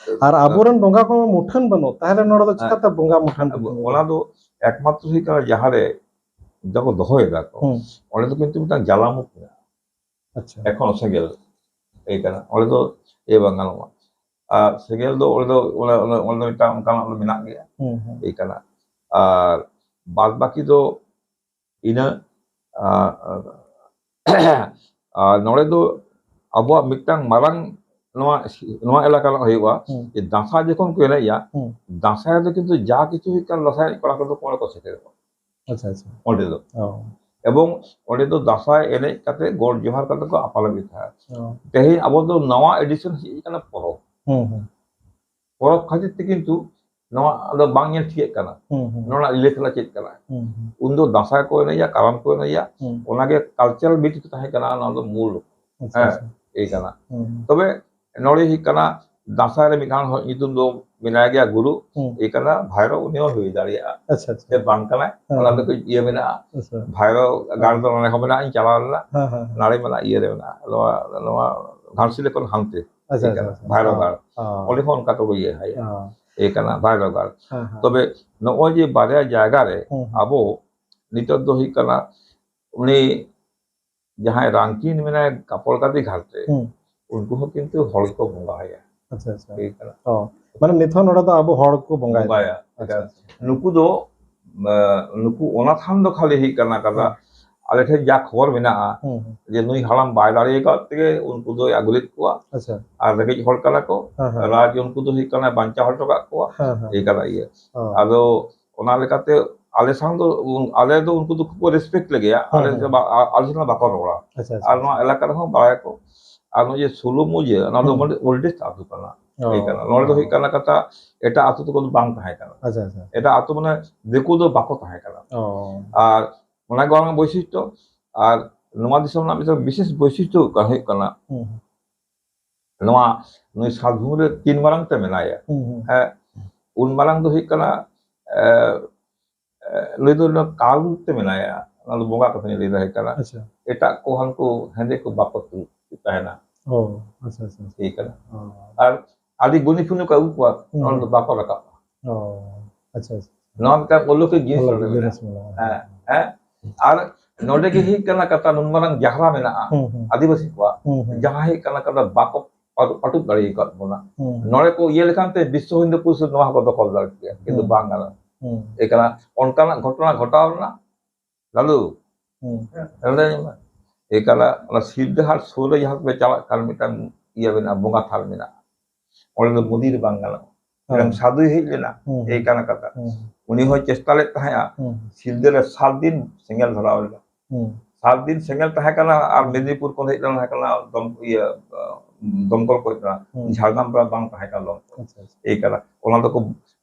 ᱟᱨ ᱟᱵᱚᱨᱮᱱ ᱵᱚᱸᱜᱟ ᱠᱚ ᱢᱩᱴᱷᱟᱹᱱ ᱵᱟᱹᱱᱩᱜ, ᱛᱟᱦᱚᱞᱮ ᱱᱚᱰᱮ ᱫᱚ ᱦᱮᱸ᱾ ᱪᱤᱠᱟᱹᱛᱮ ᱵᱚᱸᱜᱟ ᱢᱩᱴᱷᱟᱹᱱ ᱟᱵᱚ, ᱠᱚ ᱚᱱᱟ ᱫᱚ ᱮᱠᱢᱟᱛᱨᱚ ᱦᱩᱭᱩᱜ ᱠᱟᱱᱟ ᱡᱟᱦᱟᱸᱨᱮ ᱡᱟᱦᱟᱸ ᱠᱚ ᱫᱚᱦᱚᱭᱮᱫᱟ ᱠᱚ, ᱦᱩᱸ᱾ ᱚᱸᱰᱮ ᱫᱚ ᱠᱤᱱᱛᱩ ᱢᱤᱫᱴᱟᱝ ᱡᱟᱞᱟᱢᱩᱠᱷ ᱢᱮᱱᱟᱜᱼᱟ᱾ ᱟᱪᱪᱷᱟ᱾ ᱮᱠᱷᱚᱱ ᱥᱮᱸᱜᱮᱞ ᱮᱭ ᱠᱟᱱᱟ, ᱚᱸᱰᱮ ᱫᱚ ᱤᱭᱟᱹ ᱵᱟᱝ ᱜᱟᱱᱚᱜᱼᱟ᱾ ᱟᱨ ᱥᱮᱸᱜᱮᱞ ᱫᱚ ᱚᱸᱰᱮ ᱫᱚ, ᱚᱸᱰᱮ, ᱚᱸᱰᱮ, ᱚᱸᱰᱮ ᱫᱚ ᱢᱤᱫᱴᱟᱝ ᱚᱱᱠᱟᱱᱟᱜ ᱫᱚ ᱢᱮᱱᱟᱜ ᱜᱮᱭᱟ, ᱦᱩᱸ, ᱦᱩᱸ᱾ ᱮᱭ ᱠᱟᱱᱟ᱾ ᱟᱨ ᱵᱟᱫ ᱵᱟᱹᱠᱤ ᱫᱚ ᱤᱱᱟᱹ, ᱟᱨ, ᱟᱨ ᱱᱚᱰᱮ ᱫᱚ ᱟᱵᱚᱣᱟᱜ ᱢᱤᱫᱴᱟᱝ ᱢᱟᱨᱟᱝ ᱱᱚᱣᱟ, ᱱᱚᱣᱟ ᱮᱞᱟᱠᱟ ᱨᱮᱱᱟᱜ ᱦᱩᱭᱩᱜᱼᱟ, ᱦᱩᱸ᱾ ᱡᱮ ᱫᱟᱸᱥᱟᱭ ᱡᱚᱠᱷᱚᱱ ᱠᱚ ᱮᱱᱮᱡᱼᱟ, ᱦᱩᱸ᱾ ᱫᱟᱸᱥᱟᱭ ᱫᱚ ᱠᱤᱱᱛᱩ ᱡᱟ ᱠᱤᱪᱷᱩ ᱦᱩᱭᱩᱜ ᱠᱟᱱ ᱫᱟᱸᱥᱟᱭ ᱮᱱᱮᱡ ᱠᱚᱲᱟ ᱠᱚᱫᱚ ᱚᱸᱰᱮ ᱠᱚ ᱥᱮᱴᱮᱨᱚᱜᱼᱟ᱾ ᱟᱪᱪᱷᱟ, ᱟᱪᱪᱷᱟ᱾ ᱚᱸᱰᱮ ᱫᱚ᱾ ᱚ᱾ ᱮᱵᱚᱝ ᱚᱸᱰᱮ ᱫᱚ ᱫᱟᱸᱥᱟᱭ ᱮᱱᱮᱡ ᱠᱟᱛᱮ ᱜᱚᱰ ᱡᱚᱦᱟᱨ ᱠᱟᱛᱮ ᱠᱚ ᱟᱯᱟᱞ ᱟᱹᱜᱩᱭ ᱛᱟᱦᱮᱸᱫ᱾ ᱚ᱾ ᱛᱮᱦᱮᱧ ᱟᱵᱚ ᱫᱚ ᱱᱟᱣᱟ ᱮᱰᱤᱥᱚᱱ ᱦᱮᱡ ᱟᱠᱟᱱᱟ ᱯᱚᱨᱚᱵᱽ᱾ ᱦᱩᱸ, ᱦᱩᱸ᱾ ᱯᱚᱨᱚᱵᱽ ᱠᱷᱟᱹᱛᱤᱨ ᱛᱮ ᱠᱤᱱᱛᱩ ᱱᱚᱣᱟ ᱫᱚ ᱵᱟᱝ ᱧᱮᱞ ᱴᱷᱤᱠᱟᱹᱜ ᱠᱟᱱᱟ᱾ ᱦᱩᱸ, ᱦᱩᱸ᱾ ᱱᱚᱣᱟ ᱨᱮᱱᱟᱜ ᱞᱤᱞᱟᱹ ᱠᱷᱮᱞᱟ ᱪᱮᱫ ᱠᱟᱱᱟ? ᱦᱩᱸ, ᱦᱩᱸ᱾ ᱩᱱᱫᱚ ᱫᱟᱸᱥᱟᱭ ᱠᱚ ᱮᱱᱮᱡᱟ, ᱠᱟᱨᱟᱢ ᱠᱚ ᱮᱱᱮᱡᱟ, ᱦᱩᱸ᱾ ᱚᱱᱟᱜᱮ ᱠᱟᱞᱪᱟᱨᱟᱞ ᱵᱤᱴ ᱠᱚ ᱛᱟᱦᱮᱸ ᱠᱟᱱᱟ, ᱚᱱᱟ ᱫᱚ ᱢᱩᱞ᱾ ᱟᱪᱪᱷᱟ, ᱦᱮᱸ, ᱟᱪᱪᱷᱟ᱾ ᱮᱭ ᱠᱟᱱᱟ᱾ ᱦᱩᱸ, ᱦᱩᱸ᱾ ᱛᱚᱵᱮ ᱱᱚᱰᱮ ᱦᱩᱭᱩᱜ ᱠᱟᱱᱟ, ᱫᱟᱸᱥᱟᱭ ᱨᱮ ᱢᱤᱫ ᱫᱷᱟᱣ ᱦᱚᱸ ᱧᱩᱛᱩᱢ ᱫᱚ ᱢᱮᱱᱟᱭ ᱜᱮᱭᱟ ᱜᱩᱨᱩ, ᱦᱩᱸ᱾ ᱮ ᱠᱟᱱᱟ ᱵᱷᱟᱭᱨᱚ, ᱩᱱᱤ ᱦᱚᱸ ᱦᱩᱭ ᱫᱟᱲᱮᱭᱟᱜᱼᱟ᱾ ᱟᱪᱪᱷᱟ, ᱟᱪᱪᱷᱟ᱾ ᱥᱮ ᱵᱟᱝ ᱠᱟᱱᱟᱭ, ᱦᱮᱸ, ᱚᱱᱟ ᱫᱚ ᱦᱮᱸ᱾ ᱠᱟᱹᱡ ᱤᱭᱟᱹ ᱢᱮᱱᱟᱜᱼᱟ᱾ ᱟᱪᱪᱷᱟ᱾ ᱵᱷᱟᱭᱨᱚ ᱜᱟᱲ ᱫᱚ ᱱᱚᱰᱮ ᱦᱚᱸ ᱢᱮᱱᱟᱜᱼᱟ, ᱤᱧ ᱪᱟᱞᱟᱣ ᱞᱮᱱᱟ, ᱦᱮᱸ, ᱦᱮᱸ, ᱦᱮᱸ᱾ ᱱᱟᱲᱮ ᱢᱮᱱᱟᱜᱼᱟ, ᱤᱭᱟᱹ ᱨᱮ ᱢᱮᱱᱟᱜᱼᱟ, ᱱᱚᱣᱟ, ᱱᱚᱣᱟ ᱜᱷᱟᱴᱥᱤᱞᱟᱹ ᱠᱷᱚᱱ ᱦᱟᱱᱛᱮ, ᱟᱪᱪᱷᱟ, ᱮ ᱟᱪᱪᱷᱟ, ᱠᱟᱱᱟ ᱟᱪᱪᱷᱟ᱾ ᱵᱷᱟᱭᱨᱚ ᱦᱮᱸ, ᱜᱟᱲ᱾ ᱦᱮᱸ᱾ ᱚᱸᱰᱮ ᱦᱚᱸ ᱚᱱᱠᱟ ᱠᱚ ᱤᱭᱟᱹ ᱦᱟᱭᱟ, ᱦᱮᱸ᱾ ᱮ ᱠᱟᱱᱟ ᱵᱷᱟᱭᱨᱚ ᱜᱟᱲ᱾ ᱦᱮᱸ, ᱦᱮᱸ᱾ ᱛᱚᱵᱮ ᱱᱚᱜᱼᱚᱭ ᱡᱮ ᱵᱟᱨᱭᱟ ᱡᱟᱭᱜᱟ ᱨᱮ ᱦᱩᱸ, ᱦᱩᱸ᱾ ᱟᱵᱚ ᱱᱤᱛᱚᱜ ᱫᱚ ᱦᱩᱭᱩᱜ ᱠᱟᱱᱟ, ᱩᱱᱤ ᱡᱟᱦᱟᱸᱭ ᱨᱟᱝᱠᱤᱱ ᱢᱮᱱᱟᱭ ᱠᱟᱯᱚᱲ ᱠᱟᱸᱫᱤ ᱜᱷᱟᱴ ᱨᱮ, ᱦᱩᱸ᱾ ᱩᱱᱠᱩ ᱦᱚᱸ ᱠᱤᱱᱛᱩ ᱦᱚᱲ ᱠᱚ ᱵᱚᱸᱜᱟ ᱟᱭᱟ᱾ ᱟᱪᱪᱷᱟ, ᱟᱪᱪᱷᱟ᱾ ᱴᱷᱤᱠ ᱠᱟᱱᱟ᱾ ᱚ, ᱢᱟᱱᱮ ᱱᱤᱛ ᱦᱚᱸ ᱱᱚᱰᱮ ᱫᱚ ᱟᱵᱚ ᱦᱚᱲ ᱠᱚ ᱵᱚᱸᱜᱟᱭᱟ᱾ ᱵᱚᱸᱜᱟᱭᱟ᱾ ᱟᱪᱪᱷᱟ, ᱟᱪᱪᱷᱟ᱾ ᱱᱩᱠᱩ ᱫᱚ, ᱮ, ᱱᱩᱠᱩ ᱚᱱᱟ ᱛᱷᱟᱱ ᱫᱚ ᱠᱷᱟᱹᱞᱤ ᱦᱩᱭᱩᱜ ᱠᱟᱱᱟ ᱠᱟᱛᱷᱟ, ᱦᱩᱸ᱾ ᱟᱞᱮ ᱴᱷᱮᱱ ᱡᱟ ᱠᱷᱚᱵᱚᱨ ᱢᱮᱱᱟᱜᱼᱟ, ᱦᱩᱸ, ᱦᱩᱸ᱾ ᱡᱮ ᱱᱩᱭ ᱦᱟᱲᱟᱢ ᱵᱟᱭ ᱫᱟᱲᱮ ᱟᱠᱟᱫ ᱛᱮᱜᱮ ᱩᱱᱠᱩ ᱫᱚᱭ ᱟᱹᱜᱩ ᱞᱮᱫ ᱠᱚᱣᱟ᱾ ᱟᱪᱪᱷᱟ᱾ ᱟᱨ ᱨᱮᱸᱜᱮᱡ ᱦᱚᱲ ᱠᱟᱱᱟ ᱠᱚ, ᱦᱮᱸ, ᱦᱮᱸ᱾ ᱨᱟᱡᱽ ᱩᱱᱠᱩ ᱫᱚ ᱦᱩᱭᱩᱜ ᱠᱟᱱᱟ ᱵᱟᱧᱪᱟᱣ ᱦᱚᱴᱚ ᱠᱟᱜ ᱠᱚᱣᱟ, ᱦᱮᱸ, ᱦᱮᱸ᱾ ᱮᱭ ᱠᱟᱱᱟ ᱤᱭᱟᱹ᱾ ᱚ᱾ ᱟᱫᱚ ᱚᱱᱟ ᱞᱮᱠᱟᱛᱮ ᱟᱞᱮ ᱥᱟᱝ ᱫᱚ, ᱟᱞᱮ ᱫᱚ ᱩᱱᱠᱩ ᱫᱚ ᱠᱷᱩᱵ ᱠᱚ respect ᱞᱮᱜᱮᱭᱟ, ᱦᱮᱸ, ᱟᱞᱮ ᱦᱮᱸ᱾ ᱥᱮᱫ ᱵᱟ-, ᱟ-, ᱟᱞᱮ ᱥᱮᱫ ᱫᱚ ᱵᱟᱠᱚ ᱨᱚᱲᱟ᱾ ᱟᱪᱪᱷᱟ, ᱟᱪᱪᱷᱟ, ᱟᱨ ᱱᱚᱣᱟ ᱟᱪᱪᱷᱟ᱾ ᱮᱞᱟᱠᱟ ᱨᱮᱦᱚᱸ ᱵᱟᱲᱟᱭᱟᱠᱚ᱾ ᱟᱨ ᱱᱚᱜᱼᱚᱭ ᱡᱮ ᱥᱳᱞᱳ ᱢᱩᱡᱟᱹ, ᱚᱱᱟ ᱫᱚ ᱦᱩᱸ᱾ ᱢᱟᱱᱮ oldest ᱟᱹᱛᱩ ᱠᱟᱱᱟ᱾ ᱚ᱾ ᱮᱭ ᱠᱟᱱᱟ᱾ ᱱᱚᱰᱮ ᱫᱚ ᱦᱩᱭᱩᱜ ᱠᱟᱱᱟ ᱠᱟᱛᱷᱟ, ᱮᱴᱟᱜ ᱟᱹᱛᱩ ᱛᱟᱠᱚ ᱫᱚ ᱵᱟᱝ ᱛᱟᱦᱮᱸ ᱠᱟᱱᱟ᱾ ᱟᱪᱪᱷᱟ, ᱟᱪᱪᱷᱟ᱾ ᱮᱴᱟᱜ ᱟᱹᱛᱩ ᱢᱟᱱᱮ ᱫᱤᱠᱩ ᱫᱚ ᱵᱟᱠᱚ ᱛᱟᱦᱮᱸ ᱠᱟᱱᱟ᱾ ᱚ᱾ ᱟᱨ ᱚᱱᱟ ᱜᱮ ᱚᱱᱟ ᱵᱳᱭᱥᱤᱥᱴᱚ᱾ ᱟᱨ ᱱᱚᱣᱟ ᱫᱤᱥᱚᱢ ᱨᱮᱱᱟᱜ ᱢᱤᱫᱴᱟᱝ ᱵᱤᱥᱮᱥ ᱵᱳᱭᱥᱤᱥᱴᱚ ᱦᱩᱭᱩᱜ ᱠᱟᱱᱟ᱾ ᱦᱩᱸ᱾ ᱱᱚᱣᱟ, ᱱᱩᱭ ᱥᱟᱛᱵᱷᱩᱢᱤ ᱨᱮ ᱛᱤᱱ ᱢᱟᱨᱟᱝ ᱛᱮ ᱢᱮᱱᱟᱭᱟ᱾ ᱦᱩᱸ, ᱦᱩᱸ᱾ ᱦᱮᱸ, ᱩᱱ ᱢᱟᱨᱟᱝ ᱫᱚ ᱦᱩᱭᱩᱜ ᱠᱟᱱᱟ, ᱮ, ᱮ, ᱞᱟᱹᱭ ᱫᱚ ᱱᱚᱣᱟ ᱠᱟᱞ ᱨᱩᱯ ᱛᱮ ᱢᱮᱱᱟᱭᱟ, ᱚᱱᱟ ᱫᱚ ᱵᱚᱸᱜᱟ ᱠᱟᱛᱷᱟᱧ ᱞᱟᱹᱭ ᱫᱟᱲᱮᱭᱟᱜ ᱠᱟᱱᱟ᱾ ᱟᱪᱪᱷᱟ᱾ ᱮᱴᱟᱜ ᱠᱚ ᱦᱟᱱᱠᱩ ᱦᱮᱸᱫᱮ ᱠᱚ ᱵᱟᱠᱚ ᱛᱩ-, ᱛᱟᱦᱮᱱᱟ᱾ ᱚ, ᱟᱪᱪᱷᱟ, ᱟᱪᱪᱷᱟ, ᱟᱪᱪᱷᱟ᱾ ᱴᱷᱤᱠ ᱠᱟᱱᱟ᱾ ᱚ᱾ ᱟᱨ ᱟᱹᱰᱤ ᱜᱩᱱᱤ ᱯᱷᱩᱱᱤ ᱠᱚ ᱟᱹᱜᱩ ᱠᱚᱣᱟ, ᱦᱩᱸ, ᱱᱚᱣᱟ ᱦᱩᱸ᱾ ᱫᱚ ᱵᱟᱠᱚ ᱨᱟᱠᱟᱵᱼᱟ᱾ ᱚ, ᱟᱪᱪᱷᱟ, ᱟᱪᱪᱷᱟ᱾ ᱱᱚᱣᱟ ᱢᱤᱫᱴᱟᱝ ᱚᱞᱚᱠᱤᱠ ᱡᱤᱱᱤᱥ ᱚᱞᱚᱠᱤᱠ ᱱᱚᱰᱮ ᱡᱤᱱᱤᱥ ᱢᱮᱱᱟᱜᱼᱟ᱾ ᱢᱮᱱᱟᱜᱼᱟ᱾ ᱦᱮᱸ, ᱦᱮᱸ᱾ ᱟᱨ ᱱᱚᱰᱮ ᱜᱮ ᱦᱩᱭᱩᱜ ᱠᱟᱱᱟ ᱠᱟᱛᱷᱟ, ᱱᱩᱱ ᱢᱟᱨᱟᱝ ᱡᱟᱦᱨᱟ ᱢᱮᱱᱟᱜᱼᱟ, ᱦᱩᱸ, ᱦᱩᱸ᱾ ᱟᱹᱫᱤᱵᱟᱹᱥᱤ ᱠᱚᱣᱟᱜ, ᱦᱩᱸ, ᱦᱩᱸ᱾ ᱡᱟᱦᱟᱸ ᱦᱩᱭᱩᱜ ᱠᱟᱱᱟ ᱠᱟᱛᱷᱟ, ᱵᱟᱠᱚ ᱯᱟᱴᱩ-, ᱯᱟᱴᱩᱵ ᱫᱟᱲᱮ ᱟᱠᱟᱫ ᱵᱚᱱᱟ᱾ ᱦᱩᱸ᱾ ᱱᱚᱰᱮ ᱠᱚ ᱤᱭᱟᱹ ᱞᱮᱠᱷᱟᱱ ᱛᱮ ᱵᱤᱥᱥᱚ ᱦᱤᱱᱫᱩ ᱯᱚᱨᱤᱥᱚᱫ ᱱᱚᱣᱟ ᱦᱚᱸᱠᱚ ᱫᱚᱠᱷᱚᱞ ᱫᱟᱲᱮ ᱠᱮᱭᱟ, ᱠᱤᱱᱛᱩ ᱦᱩᱸ᱾ ᱵᱟᱝ ᱜᱟᱱᱚᱜᱼᱟ᱾ ᱦᱩᱸ᱾ ᱮ ᱠᱟᱱᱟ, ᱚᱱᱠᱟᱱᱟᱜ ᱜᱷᱚᱴᱚᱱᱟ ᱜᱷᱚᱴᱟᱣ ᱞᱮᱱᱟ, ᱞᱟᱞᱩ, ᱦᱩᱸ᱾ ᱱᱚᱰᱮ ᱧᱮᱞ ᱢᱮ᱾ ᱮ ᱠᱟᱱᱟ, ᱚᱱᱟ ᱥᱤᱞᱫᱟᱹ ᱦᱟᱴ ᱥᱩᱨ ᱨᱮ ᱡᱟᱦᱟᱸ ᱯᱮ ᱪᱟᱞᱟᱜ ᱠᱟᱱ ᱢᱤᱫᱴᱟᱝ ᱤᱭᱟᱹ ᱢᱮᱱᱟᱜᱼᱟ, ᱵᱚᱸᱜᱟ ᱛᱷᱟᱱ ᱢᱮᱱᱟᱜᱼᱟ᱾ ᱚᱸᱰᱮ ᱫᱚ ᱢᱚᱫᱤᱨ ᱵᱟᱝ ᱜᱟᱱᱚᱜᱼᱟ᱾ ᱦᱮᱸ᱾ ᱢᱤᱫᱴᱟᱝ ᱥᱟᱫᱷᱩᱭ ᱦᱮᱡ ᱞᱮᱱᱟ, ᱦᱩᱸ, ᱮ ᱦᱩᱸ᱾ ᱠᱟᱱᱟ ᱠᱟᱛᱷᱟ᱾ ᱦᱩᱸ᱾ ᱩᱱᱤ ᱦᱚᱸᱭ ᱪᱮᱥᱴᱟ ᱞᱮᱫ ᱛᱟᱦᱮᱸᱜᱼᱟ, ᱦᱩᱸ᱾ ᱥᱤᱞᱫᱟᱹ ᱨᱮ ᱥᱟᱛ ᱫᱤᱱ ᱥᱮᱸᱜᱮᱞ ᱫᱷᱚᱨᱟᱣ ᱞᱮᱱᱟ᱾ ᱦᱩᱸ᱾ ᱥᱟᱛ ᱫᱤᱱ ᱥᱮᱸᱜᱮᱞ ᱛᱟᱦᱮᱸ ᱠᱟᱱᱟ, ᱟᱨ ᱢᱮᱫᱽᱱᱤᱯᱩᱨ ᱠᱷᱚᱱ ᱦᱮᱡ ᱞᱮᱱᱟ, ᱛᱟᱦᱮᱸ ᱠᱟᱱᱟ ᱫᱚᱢ-, ᱤᱭᱟᱹ, ᱫᱚᱢᱠᱚᱞ ᱠᱚ ᱦᱮᱡ ᱞᱮᱱᱟ᱾ ᱦᱩᱸ᱾ ᱡᱷᱟᱲᱜᱨᱟᱢ ᱨᱮ ᱵᱟᱝ ᱛᱟᱦᱮᱸ ᱠᱟᱱᱟ ᱫᱚᱢᱠᱚᱞ᱾ ᱟᱪᱪᱷᱟ, ᱟᱪᱪᱷᱟ᱾ ᱮᱭ ᱠᱟᱱᱟ, ᱚᱱᱟ ᱫᱚᱠᱚ,